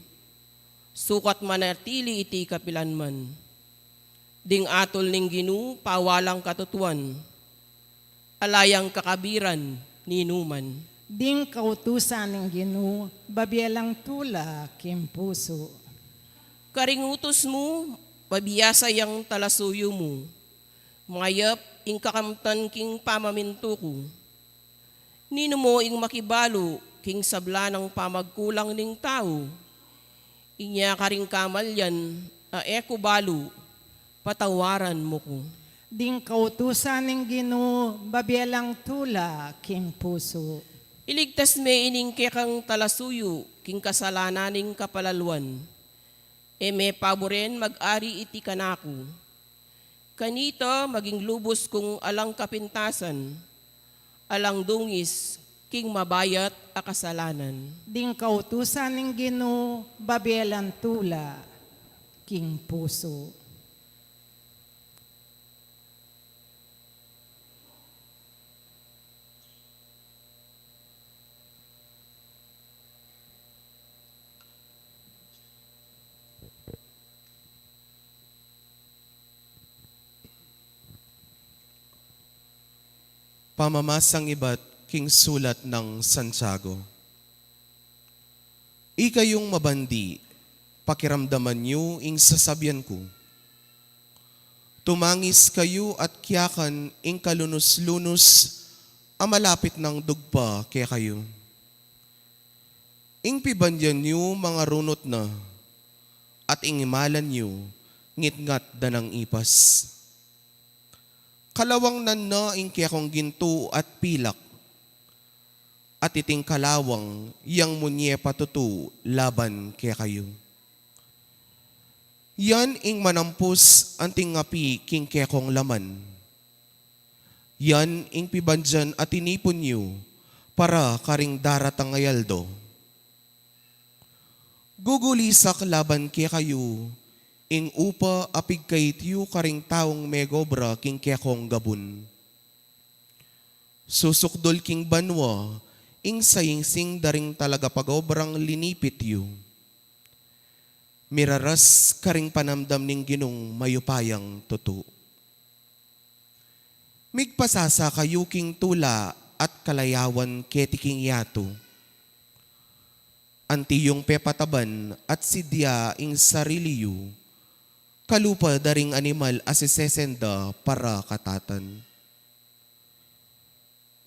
sukat manatili iti kapilan man. Ding atul ning Ginu, pawalang katutuan, ala yang kakabiran ninuman. Ding kautusan ning Ginu, babie lang tula king pusu. Karing utus mu, pabiasa yang talasuyu mu, mayap ing kakamtan king pamamintu ku. Ninu mu ing makibalu king sabla nang pamagkulang ning tau? Inya karing kamalian a e ku balu, patawaran mu ku. Ding kautusan ning Ginu, babie lang tula king pusu. Iligtas me ining kekang talasuyu king kasalanan ning kapalaluan. E me paburen mag-ari iti kanaku. Kanita maging lubus kung alang kapintasan, alang dungis king mabayat a kasalanan. Ding kautusan ning Ginu, babie lang tula king pusu. Pamamasang ibat king sulat nang Santiago. Ikayung mabandi, pakiramdaman yu ing sasabian ku. Tumangis kayu at kiyakan ing kalunus-lunus a malapit nang dugpa kekayu. Ing pibandian yu mangarunut na, at ing imalan yu ngitngat da nang ipas. Kalawang nan na ing kekong gintu at pilak, at iting kalawang yang munye patutu laban kekayu. Yan ing manampus anting api king kekong laman. Yan ing pibandian a tinipun yu para karing daratang a aldo. Gugulisak laban kekayu ing upa a pigkait yu karing taung megobra king kekong gabun. Susukdul king banua ing sayingsing da ring talagapagobrang linipit yu. Miraras karing panamdam ning Ginung mayupayang tutu. Migpasasa kayu king tula at kalayawan keti king yatu. Anti yung pepataban at sidya ing sarili yu, kalupa da ring animal a sisesen da para katatan.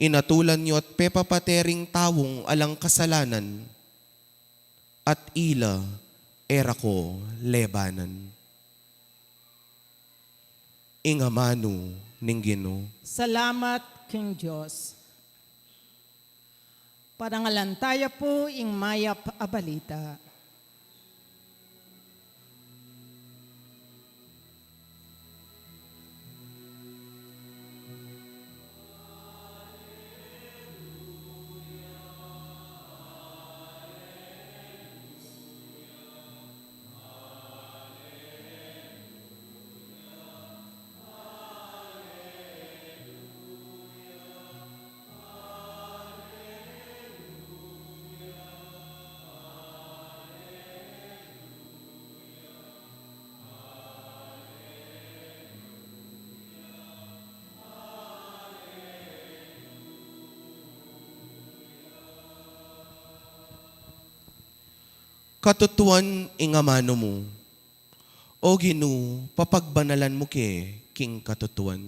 Inatulan yu at pepapate ring taung alang kasalanan, at ila e ra ko lebanan. Ing amanu ning Ginu. Salamat king Dios. Parangalan taya pu ing mayap a balita. Katutuan ing amanu mu. O Ginu, papagbanalan mu ke king katutuan.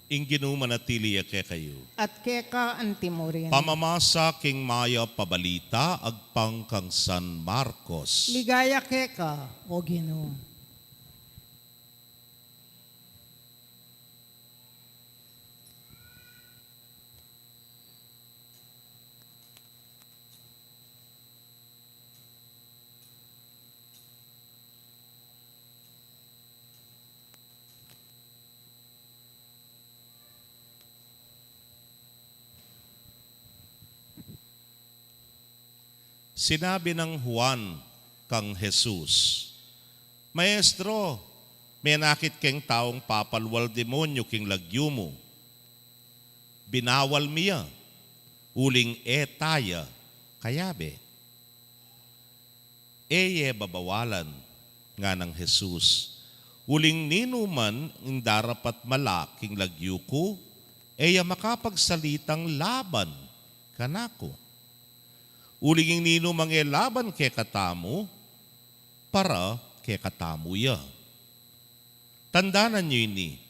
Ing Ginu manatili ya kekayu. At keka antimurin. Pamamasa king mayap a balita agpang kang San Marcos. Ligaya keka, O Ginu. Sinabi nang Juan kang Jesus, "Maestro, menakit keng taung papalwal demonyu king lagyu mu. Binawal mi ya, uling e taya kayabe." "E ye babawalan," nganang Jesus, "uling ninuman ing darapat mala king lagyu ku, e ya makapagsalitang laban kanaku. Uling ing ninumang e laban kekatamu, para kekatamu ya. Tandanan yu ini,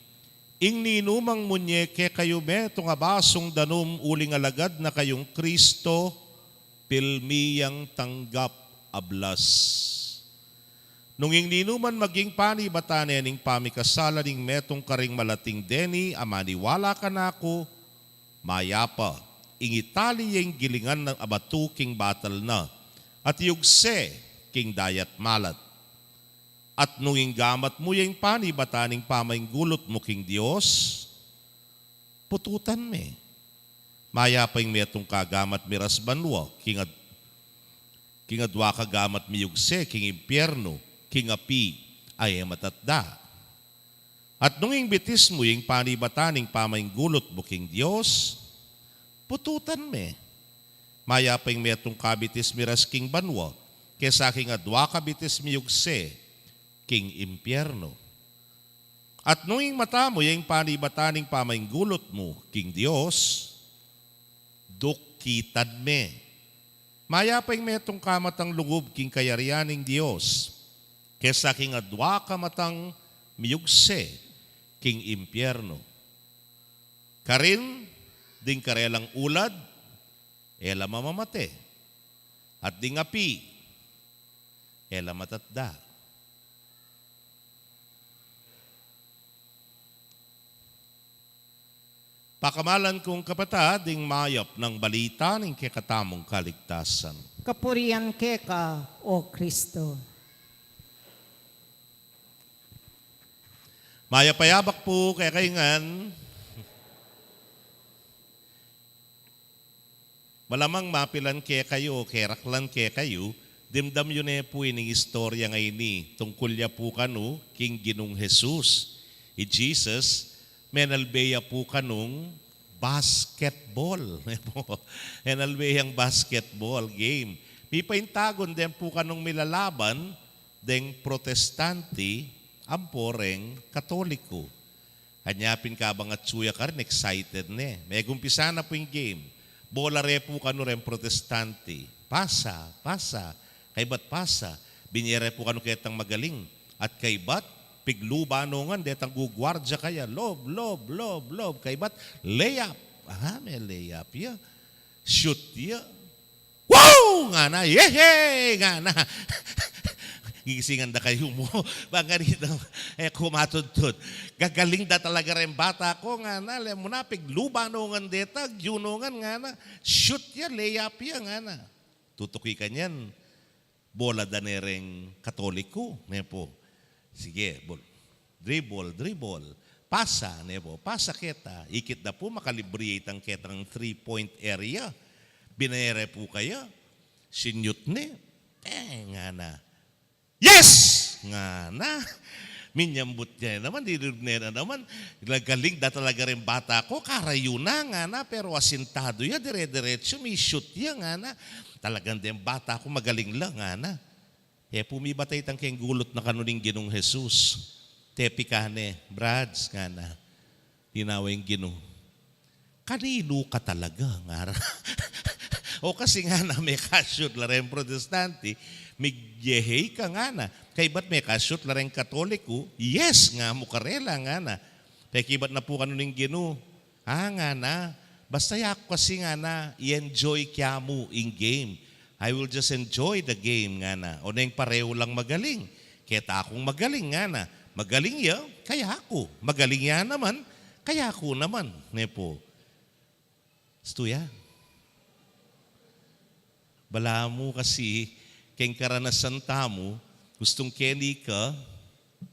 Ing ninumang munye kekayu metung a basung danum uling alagad na kayung Kristo, pilmi yang tanggap a blas. Nung ing ninuman maging panibatan ne ning pamikasala ning metung karing malating deni a maniwala kanaku, mayapa, ing itali ya ing gilingan a batu king batal na, at yugse king dayat malat. At nung ing gamat mu ya ing panibatan ning pamainggulut mu king Dios, pututan me. Mayapa ing metung ka gamat miras banua, king ad-, king adua ka gamat miyugse king impyernu, king api a e matatda. At nung ing bitis mu ya ing panibatan ning pamainggulut mu king Dios, pututan me. Mayapa ing metung ka bitis miras king banua, kesa king adua ka bitis miyugse king impyernu. At nung ing mata mu ya ing panibatan ning pamainggulut mu king Dios, dukitan me. Mayapa ing metung ka matang lugub king kayarian ning Dios, kesa king adua ka matang miyugse king impyernu. Karin, ding karelang ulad, e la mamamate. At ding api, e la matatda. Pakamalan kung kapatad, ing mayap nang balita ning kekatamung kaligtasan. Kapurian keka, O Kristo. Mayap a yabak pu kekayu ngan. Malamang mapilan kekayu, keraklan kekayu, dimdam yu ne pu ining istorya ngeni, tungkul ya pu kanu king Ginung Jesus. I Jesus, menalbe ya pu kanung basketball. Menalbe yang basketball game. Mipaintagun den pu kanung milalaban, deng Protestante ampo reng Katoliko. Anya pin kabang atsu ya karin, excited ne. Megumpisa na pu ing game. Bola re pu kanu reng Protestante. Pasa, pasa. Kaybat pasa. Binye re pu kanu ketang magaling. At kaybat, pigluba no ngan detang guguardia kaya. Lob, lob, lob, lob. Kaybat, layup. Aha, me-layup ya. Shoot ya. Wow! Ngana, yehey! Ngana. Gigisingan da kayu mu. Bang ganita, e ku matudtud. Gagaling da talaga reng bata ku, ngana. Lemu na, pigluba no ngan deta, gyu no ngan, ngana. Shoot ya, layup ya, ngana. Tutuki kanyan, bola da ne reng Katoliko, ne pu. Sige, bol-, dribble, dribble. Pasa, ne pu. Pasa keta. Ikit da pu, makalibri ya itang ketang three-point area. Binye re pu kaya. Sinute ne. E, ngana. Yes! Ngana. Minyambut ne naman, didurug ne na naman. Gagaling da talaga reng bata ku, karayu na, ngana, pero asintadu ya, dire-diretsu, mi-shoot ya, ngana. Talagang deng bata ku, magaling la, ngana. E pu mibata itang keng gulut na kanu ning Ginung Jesus. Tepika ne, "Brads," ngana. Dinawa ing Ginu. "Kaninu ka talaga?" ngara. O kasi ngana, meka-shoot la reng Protestante, migyehey ka ngana. Kaybat meka-shoot la reng Katoliko, yes nga mu karela ngana. Pekibat na pu kanu ning Ginu. A, ngana, basta yaku kasi ngana, i-enjoy kya mu ing game. I will just enjoy the game, ngana. O neng parehu lang magaling. Keta kung magaling, ngana. Magaling ya, kayaku. Magaling ya naman, kayaku naman. Ne pu. Stu ya. Balamu kasi keng karanasan tamu, gustung keni ka,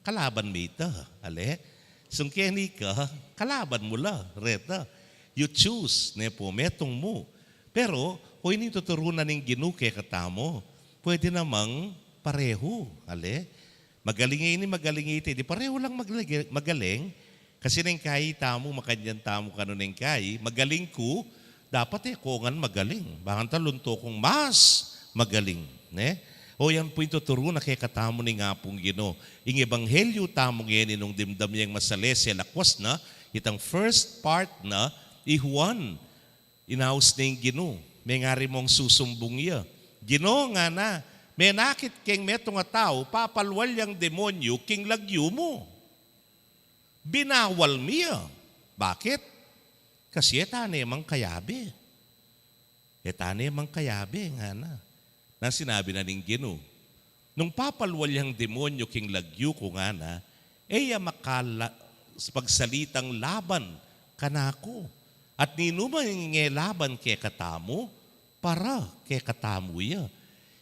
kalaban me ita, ale? Gustung keni ka, kalaban mu la, reta. You choose, ne pu, metung mu. Pero, o ini tuturu na ning Ginu kekatamu, pwede namang parehu, ale? Magaling ini, magaling iti, di parehu lang maglage-, magaling. Kasi neng kai tamu, makanyan tamu kanu neng kai, magaling ku, dapat e ku ngan magaling. Bang talunto kung mas magaling, ne? O yan pu ing tuturu na kekatamu ning Apung Ginu. Ing ebanghelyu tamu ngeni nung dimdam yang masalese lakwas na, itang first part na, i Juan, inaus ne ing Ginu, mengari mong susumbung ya. Ginu, ngana, menakit keng metung a tau, papalwal yang demonyu king lagyu mu. Binawal mi ya. Bakit? Kasi e ta ne mang kayabe. E ta ne mang kayabe, ngana. Nang sinabi na ning Ginu, nung papalwal yang demonyo king lagyu ku, ngana, e ya makala-, pagsalitang laban kanaku. At ninuman ing e laban kekatamu, para kekatamu ya.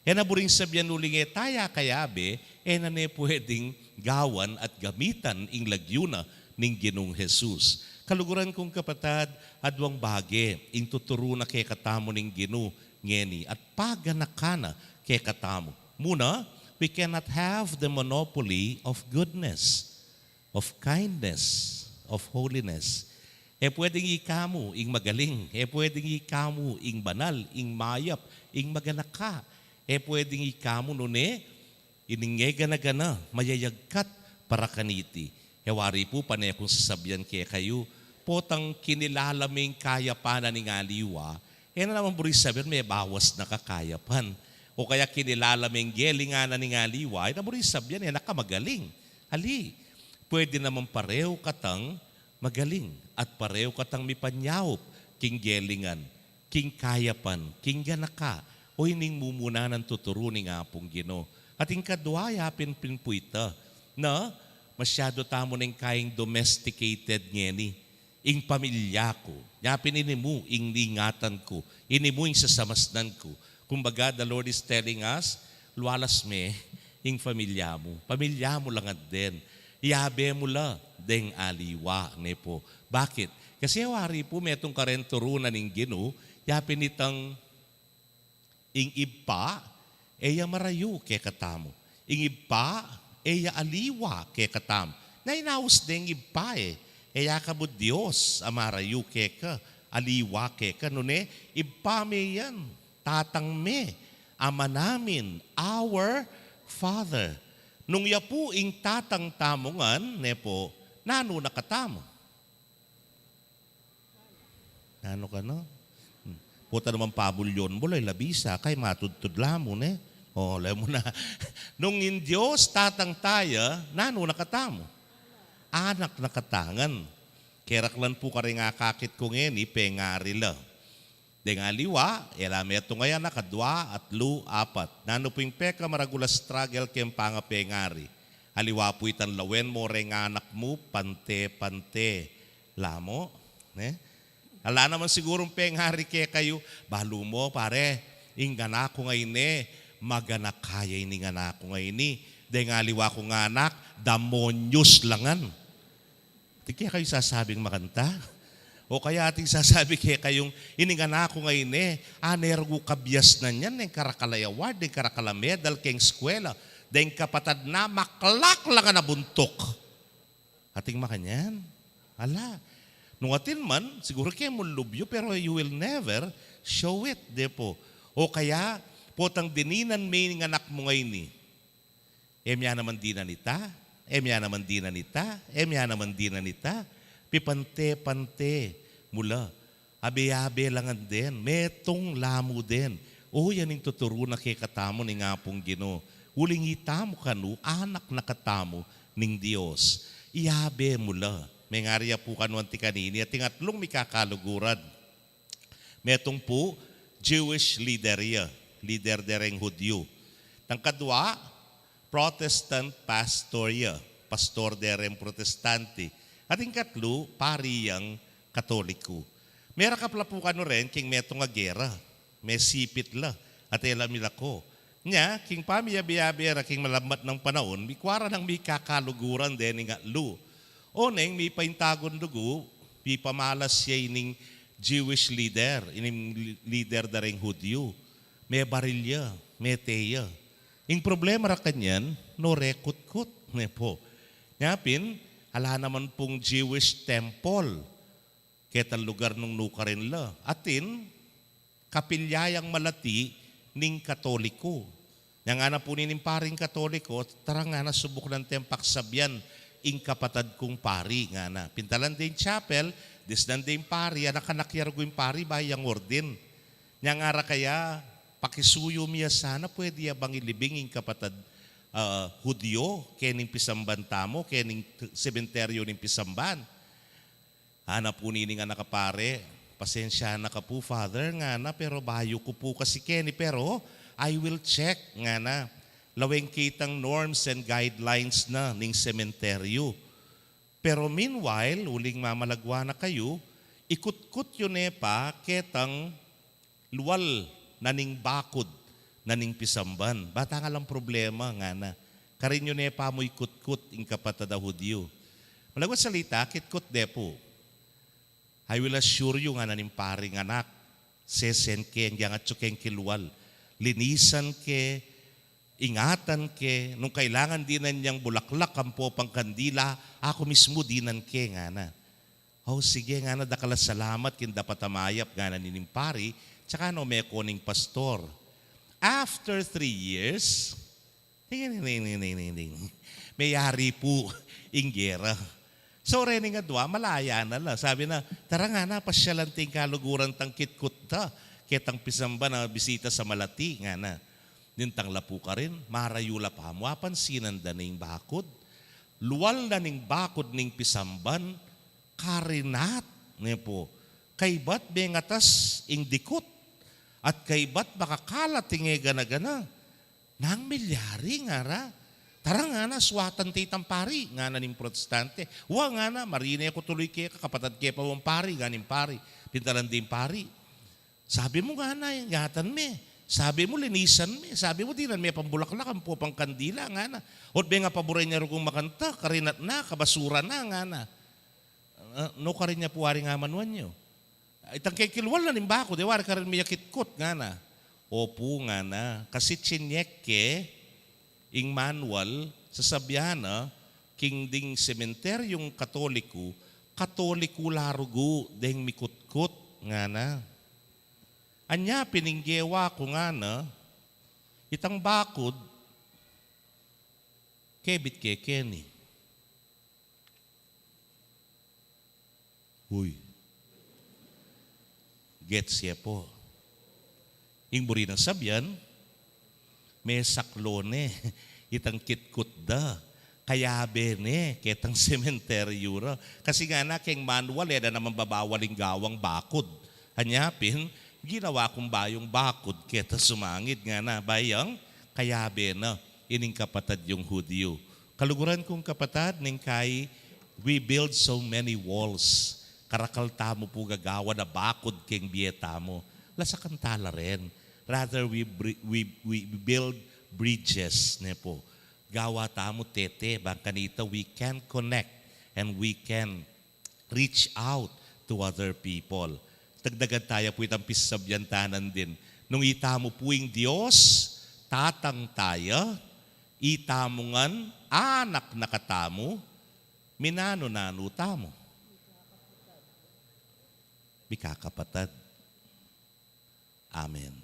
E na buring sabian uling e ta ya kayabe, e na ne pwedeng gawan at gamitan ing lagyu na ning Ginung Jesus. Kaluguran kung kapatad, aduang bage ing tuturu na kekatamu ning Ginu ngeni at paganakan na kekatamu. Muna, we cannot have the monopoly of goodness, of kindness, of holiness. E pwedeng ika mu ing magaling, e pwedeng ika mu ing banal, ing mayap, ing maganaka. E pwedeng ika mu nune, ining e gana-gana, mayayagkat para kaniti. E wari pu pane kung sasabian kekayu, potang kinilala me ing kayapan na ning aliwa, e na naman buri sabian me bawas na kakayapan. O kaya kinilala me ing gelingan na ning aliwa, e na buri sabian e na ka magaling. Ali, pwede naman pareho katang magaling at pareho katang mipanyaup king gelingan, king kayapan, king ganaka, o ining mumuna nang tuturu ning Apung Ginu. At ing kadwa, yapin pin pu ita, na masyadu tamu neng kaing domesticated ngeni, ing pamilya ku. Yapin ini mu ing ingatan ku, ini mu ing sasamasnan ku. Kumbaga, the Lord is telling us, lualas me ing pamilya mu. Pamilya mu la ngan den. Iyabe mu la deng aliwa, ne pu. Bakit? Kasi wari pu metung kareng turu na ning Ginu, yapin itang ing Ibpa, e ya marayu kekatamu. Ing Ibpa, e ya aliwa kekatamu. Na inaus deng Ibpa e, e ya kabu Dios a marayu keka, aliwa keka, nune, Ibpa me yan, Tatang me, Ama namin, our Father. Nung ya pu ing Tatang tamu ngan, ne pu, nanu na katamu? Nanu ka, no? Hmm. Pota naman pabulyon mu, lay labisa, kay matudtud la mu, ne? O, lay mu na. Nung ing Dios Tatang ta ya, nanu na katamu? Anak na kata ngan. Keraklan pu karing akakit ku ngeni, pengari la. Deng aliwa, e la metung a anak, kadwa, atlu, apat. Nanu pu ing pekamaragul a struggle keng pangapengari? Aliwa pu itang lawen mo reng anak mu, pante, pante. Lamu, ne? Ala naman sigurung pengari kekayu, balu mo, pare, ing anak ku ngeni, maganaka ya ining anak ku ngeni. Deng aliwa kung anak, damonyus la ngan. Atin kekayung sasabing makanta? O kaya atin sasabi kekayung, ining anak ku ngeni, ane rugu kabiasnan yan, deng karakal a award, deng karakal a medal keng eskwela, deng kapatad na, maklak la ngan a buntuk. Atin makanyan? Ala. Nung atin man, siguru keng mulub yu, pero you will never show it, de pu. O kaya, potang dininan me ing anak mu ngeni. E mya naman dinan ita, e mya naman dinan ita, e mya naman dinan ita. Pipante-pante mu la. Abe-abe la ngan den, metung la mu den. O, yan ing tuturu na kekatamu ning Apung Ginu. Uling itamu kanu, anak na katamu ning Dios. Iyabe mu la. Mengari ya pu kanu anti kanini, atin atlung mikakaluguran. Metung pu, Jewish leader ya, leader de reng Hudyu. Tang kadwa, Protestant pastor ya, pastor de reng Protestante. Atin katlu, pari yang Katoliku. Merakap la pu kanu ren king metung a gera, mesipit la, at e la milako. Nya, king pamiyabe-abe ra king malambat nang panaun, mikua ra nang mikakaluguran dening atlu. Oneng, mipaintagun dugu, mipamalas ya ining Jewish leader, ining leader da ring Hudyu. Mebaril ya, mete ya. Ing problema ra kanyan, no rekutkut, ne pu. Nya pin, ala naman pung Jewish temple. Ketang lugar nung nukarin la. Atin, kapilya yang malati ning Katoliku. Nya ngana pu nining paring Katoliku, tara ngana subuknan teng paksabian ing kapatad kung pari, ngana. Pintalan deng chapel, disnan deng pari, anak-anak ya rugu ing pari, bayu yang ordin. Nya ngara kaya, pakisuyu mi ya sana, pwede ya bang ilibing ing kapatad ah, Hudyo, kening pisamban tamu, kening sementeryo ning pisamban. Ana pu nining anak a pari, "Pasensya na ka pu, Father," ngana, "pero bayu ku pu kasi keni, pero I will check," ngana. Lawen ke itang norms and guidelines na ning sementeryo. Pero meanwhile, uling mamalagwa na kayu, ikutkut yu ne pa ketang lual na ning bakud na ning pisamban. Bata nga lang problema, ngana. Karin yu ne pa mu ikutkut ing kapatad a Hudyo. Malagwat salita, kitkut de pu. "I will assure you," ngana ning paring anak. "Sesen ke, ngyang atsu keng kilual. Linisan ke, ingatan ke, nung kailangan dinan yang bulaklak ampo pang kandila, aku mismu dinan ke," ngana. "O, sige," ngana, "dakal a salamat king dapat a mayap," ngana nining pari, tsaka no meko ning pastor. After three years, ding, ding, ding, ding, ding, ding, ding. Meyari pu ing gera. So, rening adwa, malaya na la. Sabi na, "Tara ngana, pasyalan ta ing kaluguran tang kitkut da ketang pisamban a bisita sa malati," ngana. Nintang la pu karin, marayu la pa mu, apansinan da ne ing bakud. Lual na ning bakud ning pisamban, karinat ne pu. Kaybat mengatas ing dikut, at kaybat makakalat ing e gana-gana. "Nanu ing milyari?" ngara. "Tara," ngana, "suatan ta itang pari," ngana ning protestante. "Wa," ngana, "marine ku tuluy keka, kapatad ke pa wang pari," ngana ning pari. Pintalan da ing pari. "Sabi mu," ngana, "ingatan me. Sabi mu, linisan me. Sabi mu, dinan me pang bulaklak ampo pang kandila," ngana. "O't mengapaburan ya rugung makanta, karinat na, kabasura na," ngana. "Ah, no karin ya pu wari ing amanuan yu?" "Itang kekilual na ning bakud, e wari karin me ya kitkut," ngana. "Opu," ngana, "kasi tsinyek ke ing manual, sasabian na king ding sementeryung Katoliku, Katoliku la rugu deng mikutkut," ngana. "Anya pin ing gewa ku," ngana, "itang bakud kebit ke keni." Uy. Gets ye pu. Ing buri nang sabian, mesaklu ne itang kitkut da, kayabe ne ketang sementeryu ra. Kasi ngana keng manual, e da naman babawal ing gawang bakud. Anya pin, ginawa kung bayung bakud keta sumangid, ngana, bayang kayabe na ining kapatad yung Hudyu. Kaluguran kung kapatad, neng kai, we build so many walls. Karakal tamu pu gagawan a bakud keng bie tamu. Lasakan ta la ren. Rather, we, bri- we, we build bridges, ne pu. Gawa tamu tete, bang kanita we can connect and we can reach out to other people. Dagdagan taya pu itang pisabian tanan din. Nung itamu pu ing Dios, Tatang taya, itamu ngan anak na katamu, minanu-nanu tamu? Mikakapatad. Amen.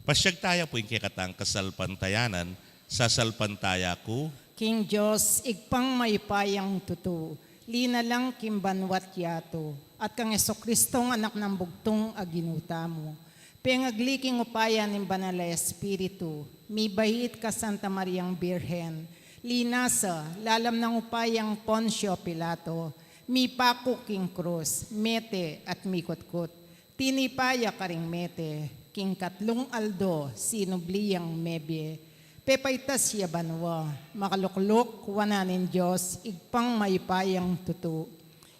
Pasyag taya pu ing kekatang kasalpantayanan, sasalpantaya ku king Dios, Ibpang mayupayang tutu, linalang king banua't yatu, at kang Jesucristong Anak nang bugtung a Ginu tamu, pengagli king upaya ning Banal a Espiritu, mibait ka Santa Mariang Birhen, linasa lalam nang upayang Poncio Pilato, mipaku king krus, mete at mikutkut. Tinipa ya karing mete, king katlung aldo sinubli yang mebie. Pepaitas ya banua, makalukluk wanan ning Dios, Ibpang mayupayang tutu.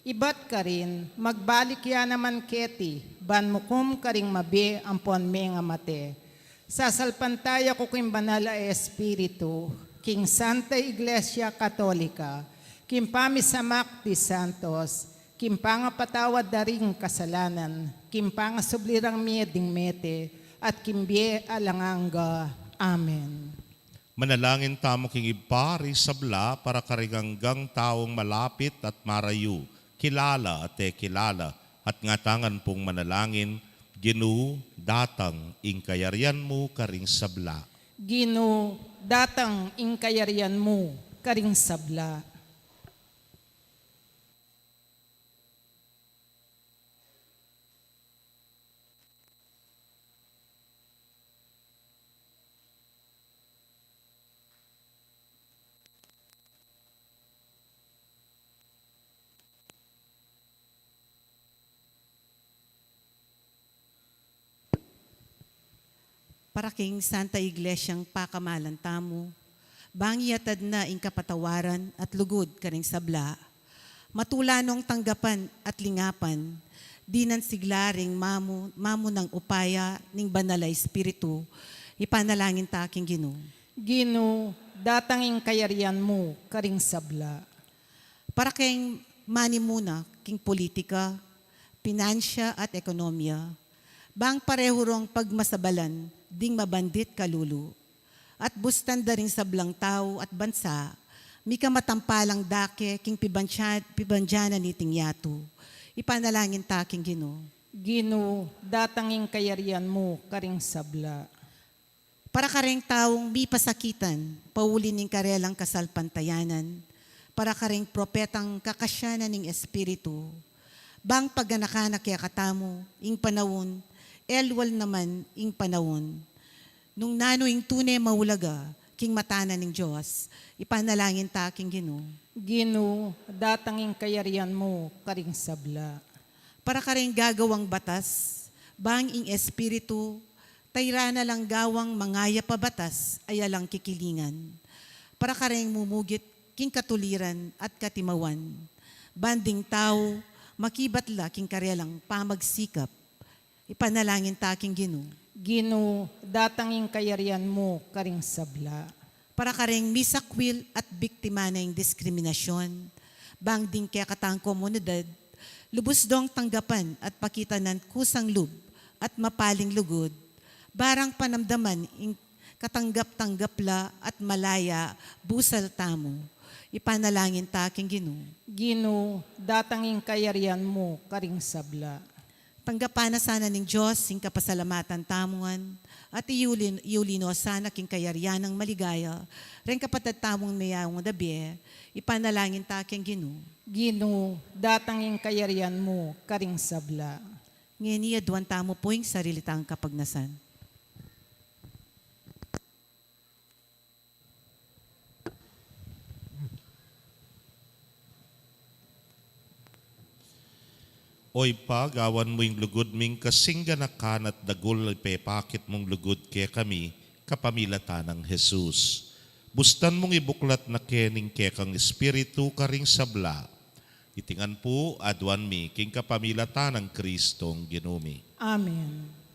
Ibat karin, magbalik ya naman keti, ban mukum karing mabie ampon mengamate. Sasalpantaya ku king Banal a Espiritu, king Santa Iglesia Katolika, king pamisamak di santos, king pangapatawad da ring kasalanan, king pangasubli rang mie ding mete, at king bie alang angga. Amen. Manalangin tamu king Ibpa ring sabla para karing anggang taung malapit at marayu, kilala at e kilala, at ngatamu ngan pung manalangin, Ginu, datang ing kayarian mu karing sabla. Ginu, datang ing kayarian mu karing sabla. Para king Santa Iglesyang pakamalan tamu, bang iyatad na ing kapatawaran at lugud karing sabla. Matula nong tanggapan at lingapan, dinan sigla ring mamu, mamu nang upaya ning Banal a Espiritu, ipanalangin ta king Ginu. Ginu, datang ing kayarian mu karing sabla. Para king manimuna king politika, pinansya at ekonomiya, bang parehu rong pagmasabalan ding mabandit kalulu, at bustan da ring sablang tau at bansa, mika matampalang dake king pibansya-, pibandianan niting yatu. Ipanalangin ta king Ginu. Ginu, datang ing kayarian mu karing sabla. Para karing taung mipasakitan pauli ning karelang kasalpantayanan, para karing propetang kakasyanan ning Espiritu, bang paganakan na kekatamu ing panaun, elwal naman ing panaun, nung nanu ing tune maulaga king mata na ning Dios. Ipanalangin ta king Ginu. Ginu, datang ing kayarian mu karing sabla. Para karing gagawang batas, bang ing Espiritu, tayra na lang gawang mangayap a batas, ay alang kikilingan. Para karing mumugit king katuliran at katimawan, ban ding tau makibat la king karelang pamagsikap. Ipanalangin ta king Ginu. Ginu, datang ing kayarian mu karing sabla. Para karing misakwil at biktima na ing diskriminasyon, bang ding kekatang komunidad, lubus dong tanggapan at pakitanan kusang lub at mapaling lugud, barang panamdaman ing katanggap-tanggap la at malaya busal tamu. Ipanalangin ta king Ginu. Ginu, datang ing kayarian mu karing sabla. Tanggapan na sana ning Dios ing kapasalamatan tamu ngan, at iuli, iuli no sana king kayarian nang maligaya reng kapatad tamung meyaun da bie. Ipanalangin ta king Ginu. Ginu, datang ing kayarian mu karing sabla. Ngeni aduan tamu pu ing sarili tang kapagnasan. O Ibpa, gawan mu ing lugud ming kasing ganakan at dagul ipepakit mung lugud kekami kapamilatan nang Jesus. Bustan mung ibuklat na ke ning kekang Espiritu karing sabla. Iti ngan pu aduan mi king kapamilatan nang Kristong Ginu mi. Amen.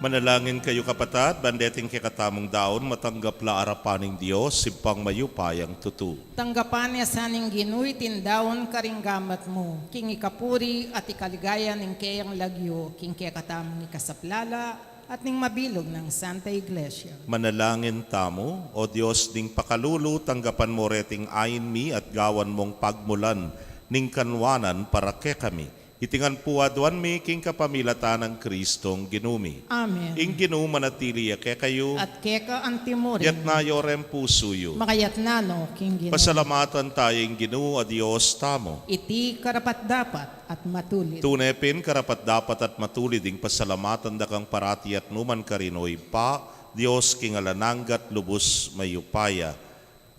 Manalangin kayu, kapatad, ban deting kekatamung daun matanggap la arapan ning Dios, Ibpang mayupayang tutu. Tanggapan na sa ning Ginu iting daun karing gamat mu, king ikapuri at ikaligaya ning keyang lagyu, king kekatamung ikasaplala at ning mabilug nang Santa Iglesia. Manalangin tamu. O Dios, ding pakalulu, tanggapan mu reting ain mi at gawan mung pagmulan ning kanwanan para kekami. Iti ngan pu aduan mi king kapamilatan nang Kristong Ginu mi. Amen. Ing Ginu manatili ya kekayu. At keka antimurin. Yatna yu reng pusu yu. Makayatna no king Ginu. Pasalamatan taya ing Ginu a Dios tamu. Iti karapat-dapat at matulid. Tune pin karapat-dapat at matulid ing pasalamatan da kang parati at nukarin man, o Ibpa, Dios king alang angga at lubus mayupaya.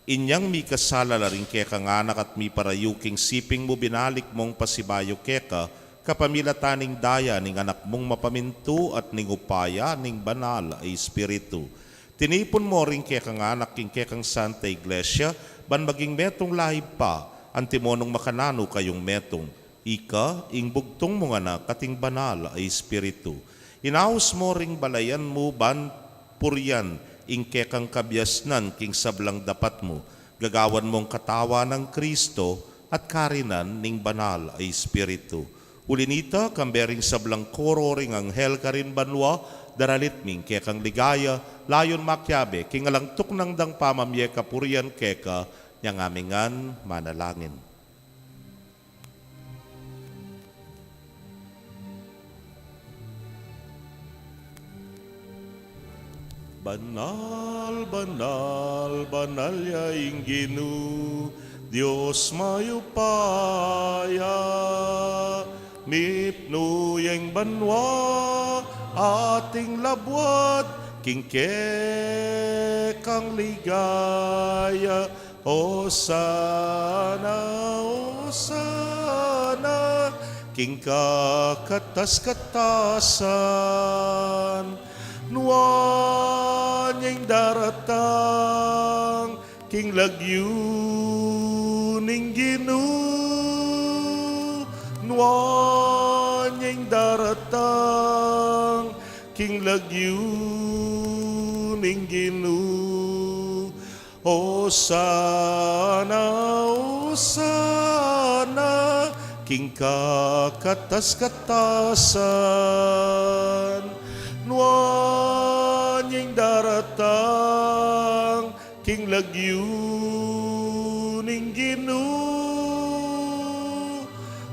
Inyang mikasala la ring kekang anak at miparayu king siping mu, binalik mung pasibayu keka, kapamilatan ning daya ning Anak mung mapamintu at ning upaya ning Banal a Espiritu. Tinipun mu ring kekang anak king kekang Santa Iglesia, ban maging metung la, Ibpa, antimo nung makananu kayung metung. Ika, ing bugtung mung Anak at ing Banal a Espiritu. Inaus mu ring balayan mu ban purian ing kekang kabiasnan king sablang dapat mu, gagawan mung katawan nang Kristo at karinan ning Banal a Espiritu. Uli na nita, kambe ring sablang koro ring anghel karin banua, daralit mi ing kekang ligaya, layun makiabe king alang tuknang dang pamamie kapurian keka, inyang mi ngan manalangin. Banal, banal, banal ya ing Ginu, Dios mayupaya, mipnu ya ing banua at ing labuad king kekang ligaya. Osana, Osana, king kakatas-katasan. Nuan ya ing daratang king lagyu ning Ginu. Nuan ya ing daratang king lagyu ning Ginu. Osana, Osana, king kakatas-katasan. Nuan ya ing daratang king lagyu ning Ginu.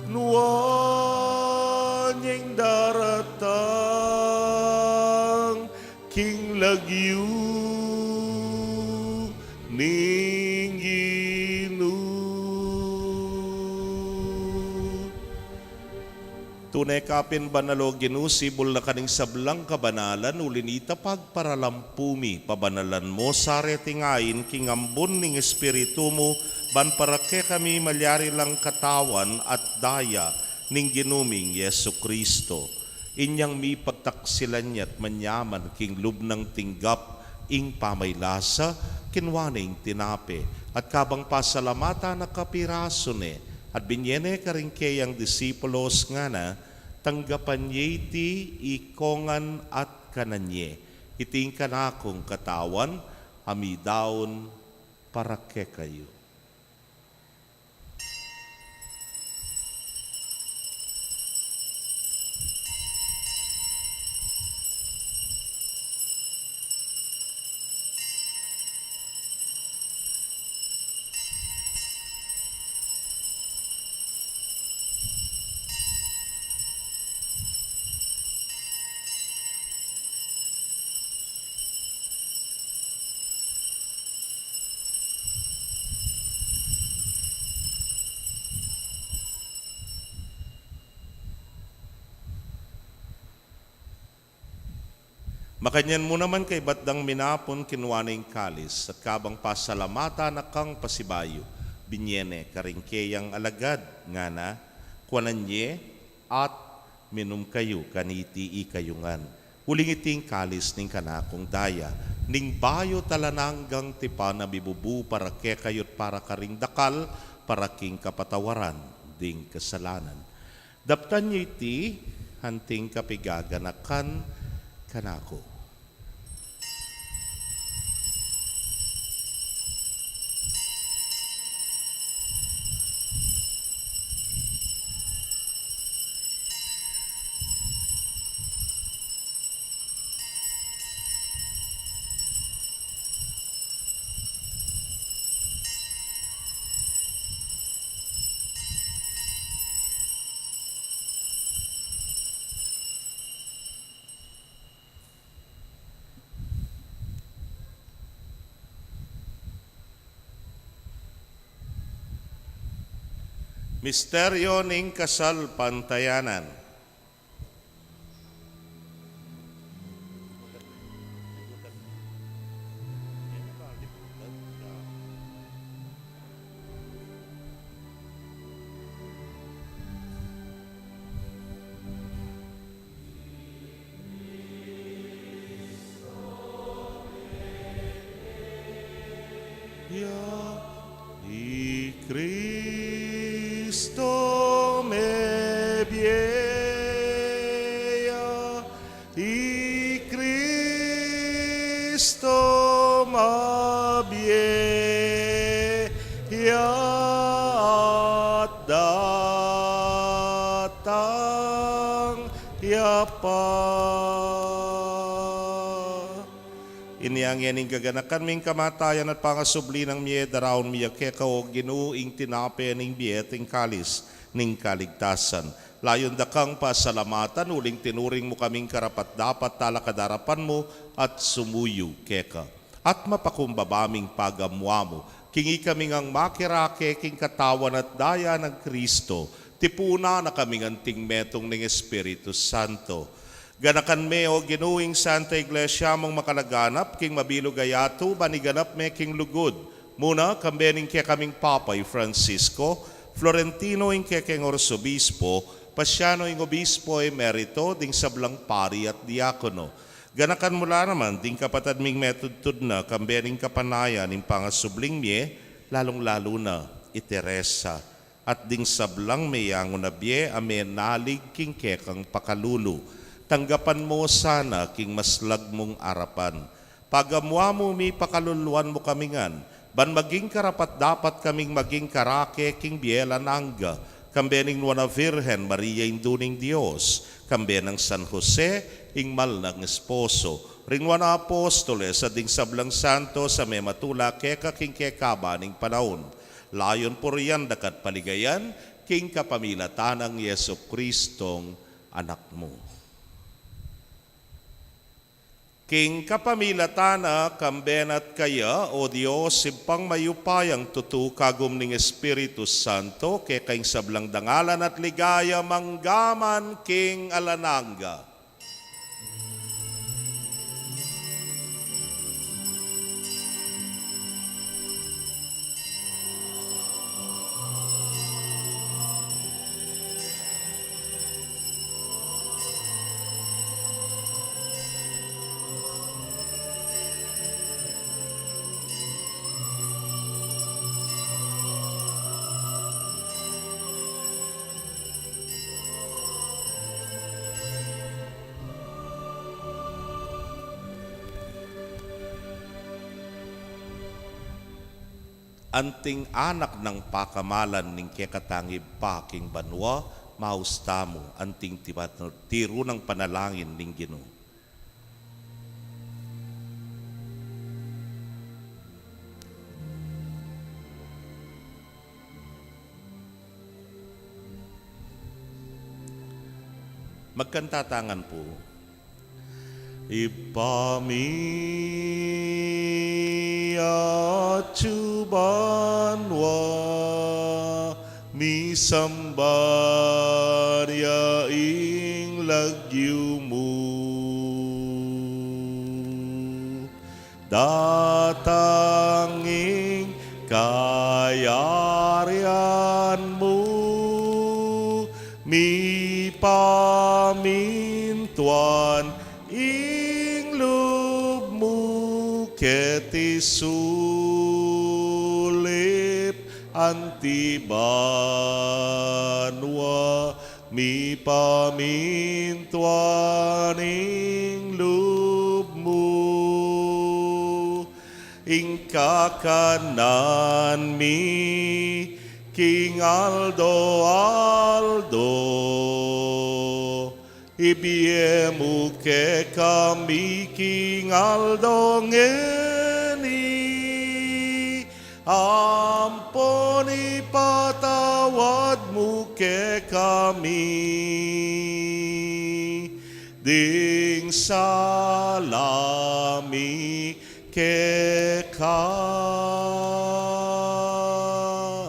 Nuan ya ing daratang king lagyu ning Ginu. Tune ka pin banal, o Ginu, sibul na ka ning sablang kabanalan, uli na nita pagparalampu mi, pabanalan mu sa reting ain king ambun ning Espiritu mu, ban para kekami malyari lang katawan at daya ning Ginu ming Jesucristo. Inyang mipagtaksilan ya't manyaman king lub nang tinggap ing pamaylasa, kinua ne ing tinape, at kabang pasalamatan na kapirasu ne, at binye ne karing keyang disipulos ngana, tanggapan ye iti ikongan at kanan ye, iti ing kanakung katawan, a midaun para kekayu. Makanyan mu naman, kaybat dang minapun, kinua ne ing kalis, at kabang pasalamatan na kang pasibayu, binye ne karing keyang alagad, ngana, kuanan ye, at minum kayu kaniti ikayu ngan. Uling iti ing kalis ning kanakung daya, ning bayu at alang anggang tipan a mibubu para kekayu at para karing dakal, para king kapatawaran ding kasalanan. Daptan ye iti anting kapigaganakan kanaku. Misteryo ning kasalpantayanan. Ya, i Kristo mebie ya, i Kristo mabie ya, at datang ya pa. Inya ngeni king kaganakan ming kamatayan at pangasubli nang mie, daraun mi ya keka, o Ginu, ing tinape ning bie at ing kalis ning kaligtasan. Layun da kang pasalamatan uling tinuring mu kaming karapat-dapat talakad king arapan mu at sumuyu keka. At mapakumbaba ming pagamuan mu king ikami ngang makirake king katawan at daya nang Kristo, tipunan na kaming anting metung ning Espiritu Santo. Ganakan me, o Ginu, ing Santa Iglesia mung makalaganap king mabilug a yatu, ban iganap me king lugud mu na, kambe ning kekaming Papa i Francisco, Florentino ing kekeng Arsobispo, Pasiano ing Obispo Emerito, ding sablang pari at diakono. Ganakan mu la naman ding kapatad ming metudtud na, kambe ning kapanayan ning pangasubling mie, lalung-lalu na i Teresa, at ding sablang meyangu na bie a menalig king kekang pakalulu. Tanggapan mu sana king maslag mung arapan. Pagamuan mu mi, pakaluluan mu kami ngan, ban maging karapat-dapat kaming maging karake king bie alang angga, kambe ning Nuan a Virgen Maria, Indu ning Dios, kambe nang San Jose, ing mal nang esposo, ring Nuan a Apostoles, at ding sablang santos a mematula keka king kekaba ning panaun. Layun purian da ka at paligayan, king kapamilatan nang Jesucristong Anak mu. King kapamilatan na, kambe na at kaya, o Dios, Ibpang mayupayang tutu, kagum ning Espiritu Santo, keka ing sablang dangalan at ligaya manggaman king alang angga. Anting anak nang pakamalan ning kekatang Ibpa king banua, maus tamu anting tibat-, tiru nang panalangin ning Ginu. Magkanta tangan pu. Ibpa mi, atsu banua, misamban ya ing lagyu mu. Datang ing kayarian mu, mipamintuan ing lub mu keti sulip anti banua, mipamintuan ing lub Ing kakanan mi king aldo-aldo, ibie mu kekami king aldo ngeni, ampon ipatawad mu kekami ding sala mi keka,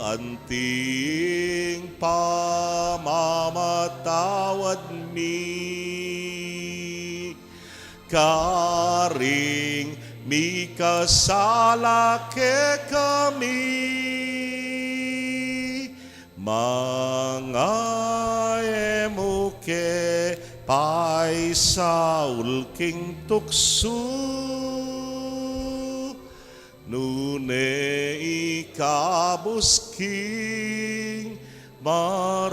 anti ing pamamatawad mi karing mikasala kekami. Manga e mu ke paisaul king tuksu, nune ikabus king marok.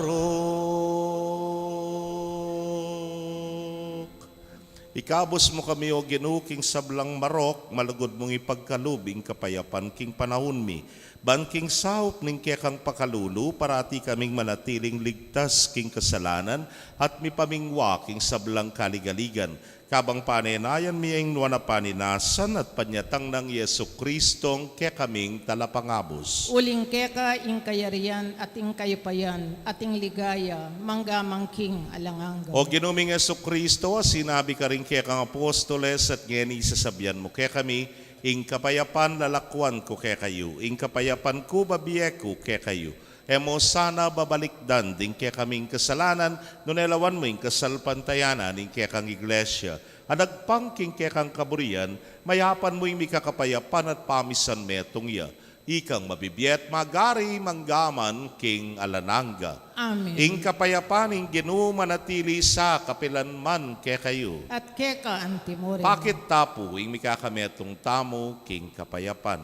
Ikabus mu kami, O Ginu, king sablang marok, malugud mung ipagkalub ing kapayapan king panaun mi. Ban king saup ning kekang pakalulu, parati kaming manatiling ligtas king kasalanan at mipamingwa king sablang kaligaligan. Kabang panenayan mi ing nuan a paninasan at panyatang nang Jesucristong kekaming Talapangabus. Uling keka ing kayarian at ing kayupayan at ing ligaya mangga man king alang angga. O Ginu ming Jesucristo, a sinabi karing kekang apostoles, at ngeni sasabian mu kekami, ing kapayapan lalakwan ku kekayu, ing kapayapan ku bibie ku kekayu. E mu sana babalikdan ding kekaming kasalanan, nune lawan mu ing kasalpantayanan ning kekang Iglesia a nagpang king kekang kaburian, mayapan mu ing mikakapayapan at pamisan metung ya. Ikang mabibie at magari mangga man king alang angga. Amen. Ing kapayapan ning Ginu manatili sa kapilan man kekayu. At keka anti mu rin. Pakit ta pu ing mikakametung tamu king kapayapan.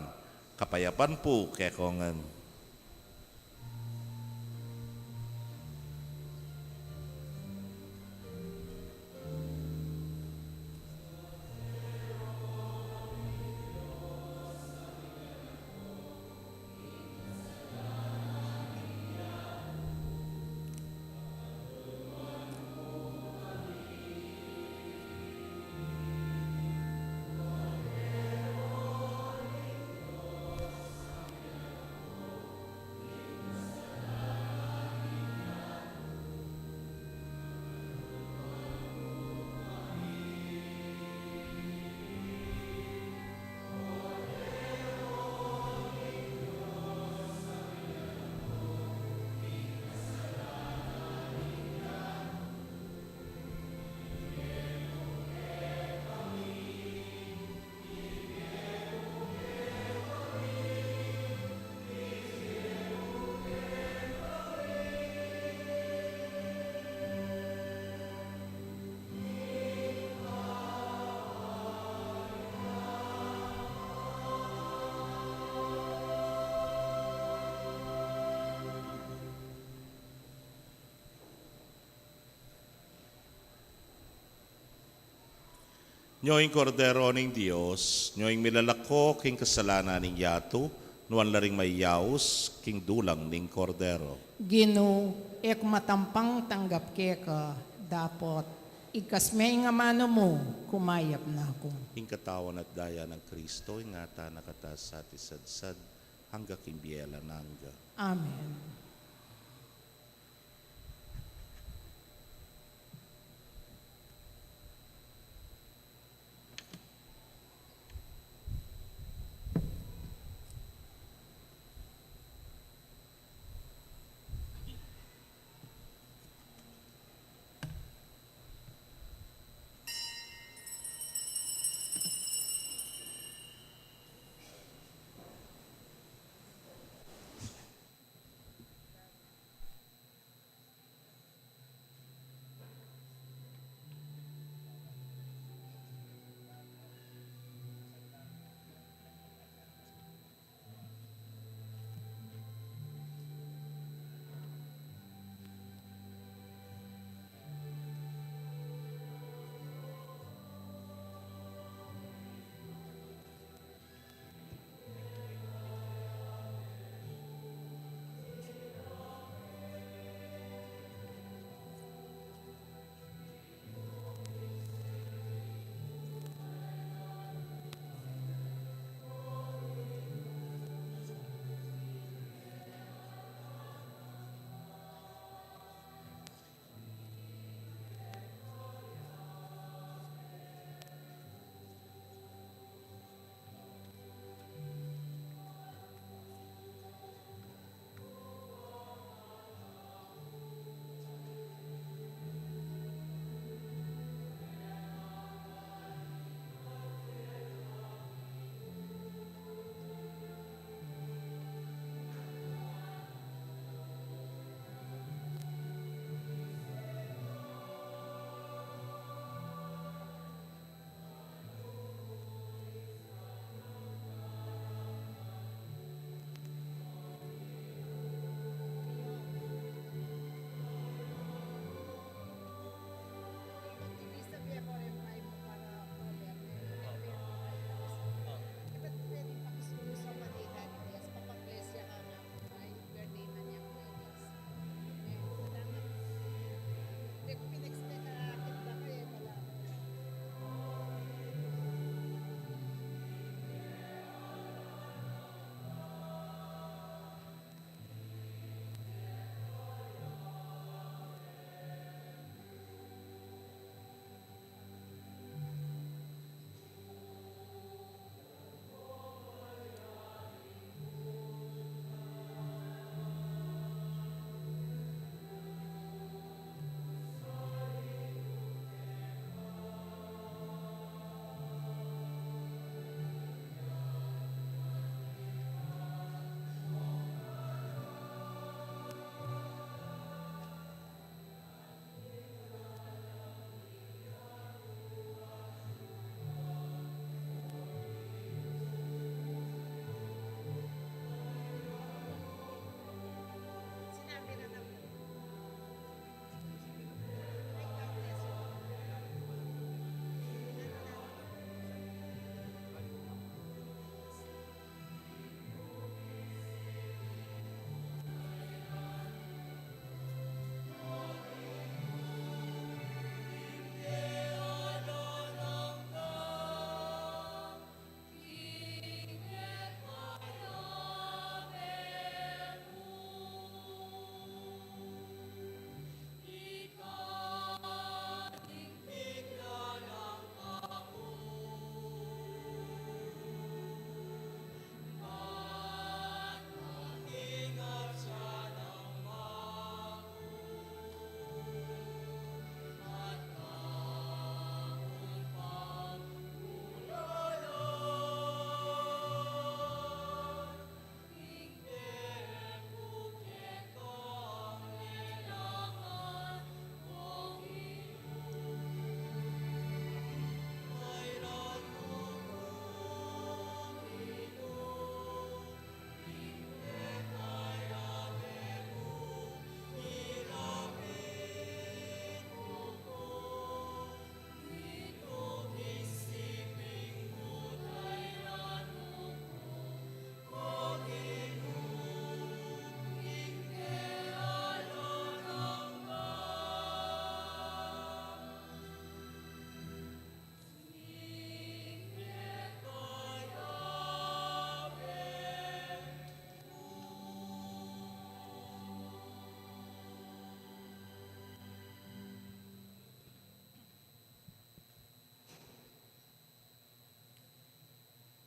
Kapayapan pu kekongan. Nyo ing Kordero ning Dios, nyo ing milalako king kasalanan ning yatu, nuan la ring mayaus king dulang ning Kordero. Ginu, e ku matampang tanggap keka, dapot igkas me ing amanu mu, kumayap na ku. Ing katawan at daya nang Kristo, ingatan na katamu at isadsad, angga king bie alang angga. Amen.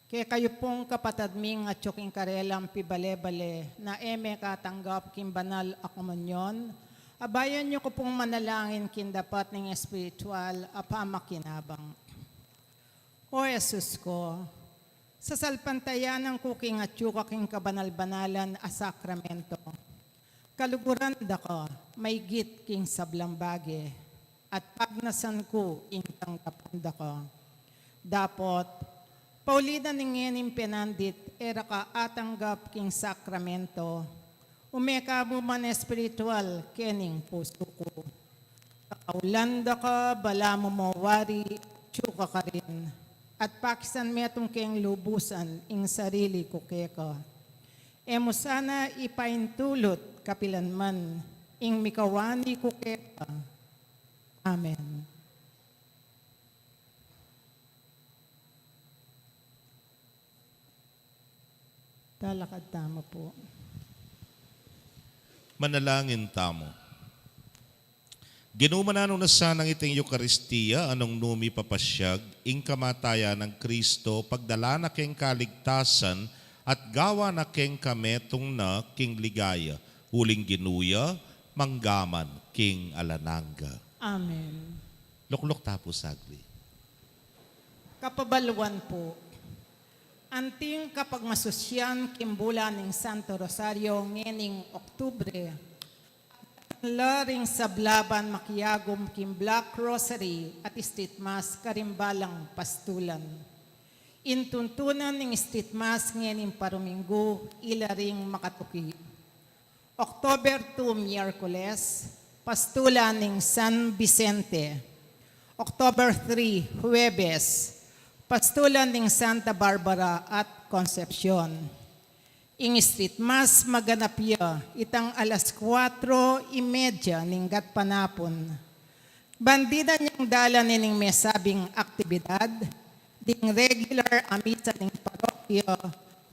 Kekayu pung kapatad ming atyu king karelang pibale-bale na e mekatanggap king banal a komunyon, abayan yu ku pung manalangin king dapat ning espiritual a pamakinabang. O Jesus ku, sasalpantayanan ku king atyu ka king kabanal-banalan a sakramento. Kaluguran da ka maygit king sablang bage, at pagnasan ku ing tanggapan da ka. Dapot, pauli na ning ngening penandit e ra ka atanggap king sakramento, ume ka mu man espiritual kening pusu ku. Kaulan da ka, balamu mo wari, atyu ka karin, at pakisan metung keng lubusan ing sarili ku keka. E mu sana ipaintulut kapilan man ing mikawani ku keka. Amen. Talakad tamu pu. Manalangin tamu. Ginu, mananu na sanang iting Eukaristia a nung nu mi papasyag ing kamatayan nang Kristo, pagdala na keng kaligtasan at gawa na keng kametung na king ligaya, uling Ginu ya, mangga man king alang angga. Amen. Lukluk ta pu sagli. Kapabaluan pu, anting kapagmasusyan king bulan ning Santo Rosario ngening Oktubre, agkatan la ring sabla ban makiagum king Black Rosary at Street Mass karing balang pastulan. Ing tuntunan ning Street Mass ngening paruminggu ila ring makatuki. October two, Miyerkules, pastulan ning San Vicente. October three, Huwebes, pastulan ning Santa Barbara at Concepcion. Ing Street Mass maganap ya itang alas kuatro y media ning gatpanapun. Ban dinan yang dalan ining mesabing aktibidad, ding regular a misa ning parokya,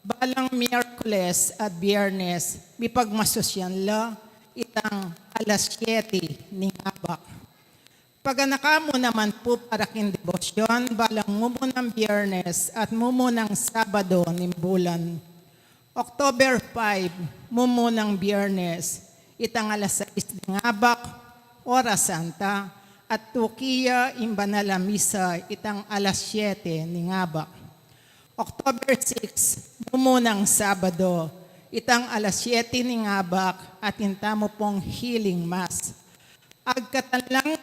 balang Miyerkules at Biyernes, mipagmasusyan la itang alas siyete ning abak. Paganaka mu naman pu para king debosyon, balang mumunang Biyernes at mumunang Sabado ning bulan. October five, mumunang Biyernes, itang alas sais ning abak, oras santa, at tuki ya ing banal a misa, itang alas siyete ning abak. October six, mumunang Sabado, itang alas siyete ning abak, atin tamu pung healing mass. Agkatan lang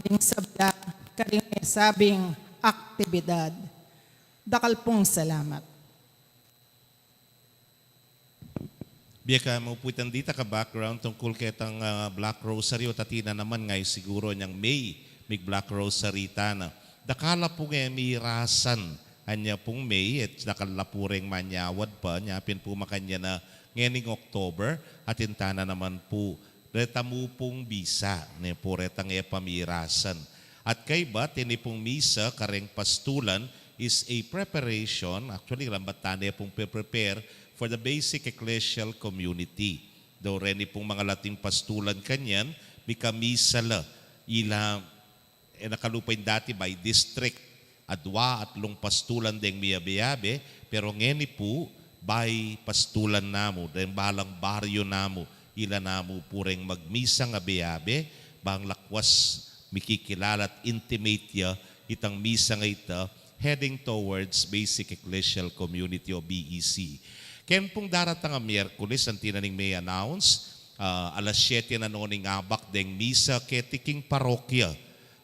ding sabla karing mesabing aktibidad. Dakal pung salamat. Bie ka mu pu itang ditak a background tungkul ketang, ah, Black Rosary, o atin na naman ngeni siguru inyang May, mig Black Rosary tana. Dakal la pung e mirasan, anya pung May, e dakal la pu reng manyawad pa, nya pin pu makanyan a ngening October, atin tana naman pu reta mu pung misa, ne pu retang e pa mirasan. At kaybat, ini pung misa kareng pastulan is a preparation, actually, lambat tane pung pe-prepare for the basic ecclesial community. Daw reni pung mangalating pastulan kanyan, mikamisa la, ila e na kalupa ing dati by district, adwa, atlung pastulan deng miyabe-yabe, pero ngeni pu, by pastulan na mu, deng balang baryo na mu, ila na mu pu reng magmisang abe-abe, bang lakwas mikikilala at intimate ya itang misang ita, heading towards Basic Ecclesial Community o B E C. Ken pung daratang a Miyerkules, anti na ning me-announce, ah, alas siyete na no ning abak deng misa keti king parokya.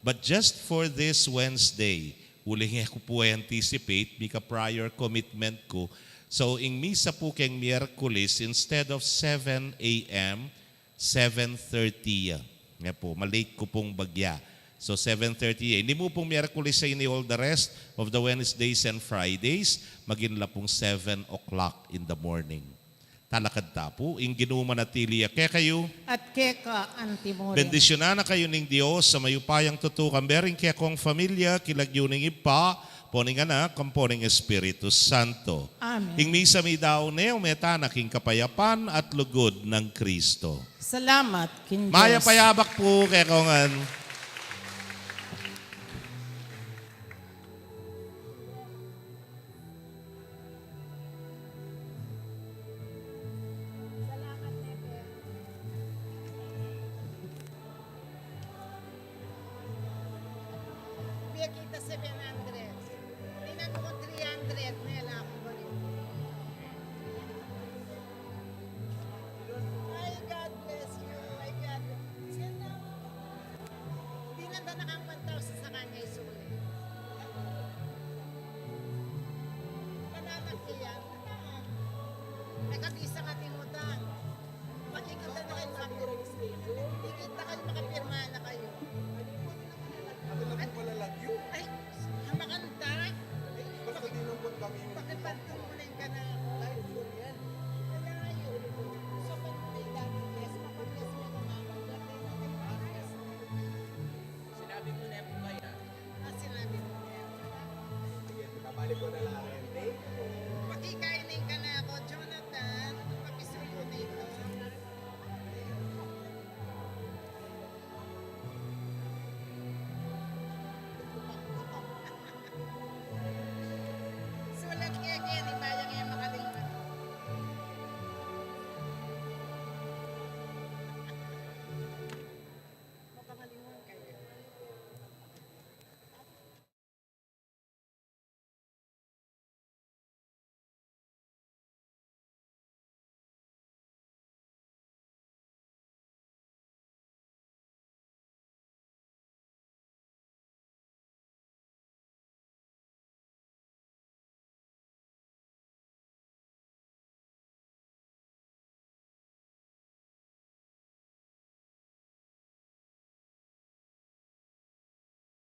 But just for this Wednesday, uling e ku pu anticipate, mika prior commitment ku. So, ing misa pu keng Miyerkules, instead of seven A M, seven thirty ya. Nga pu, ma-late ku pung bagya. So, seven thirty ya. Ini mu pung Miyerkules a ini, all the rest of the Wednesdays and Fridays, maging la pung seven o'clock in the morning. Talakad ta pu, ing Ginu manatili ya kekayu. At keka antimurin. Bendisyunan na kayu ning Dios a mayupayang tutu, kambe ring kekong familia, king lagyu ning Ibpa, ampo ning Anak, ampo ning Espiritu Santo. Amen. Ing misa mi daun ne, ume tana king kapayapan at lugud nang Kristo. Salamat king Dios. Mayap a abak pu kekongan. Seven hundred. Tinan mu kung three hundred, may laku pa rin. Ay, God bless you. Ay, God bless you. Dinanda na kang one thousand sa kanya isuli. Pananak niya. Nakabisa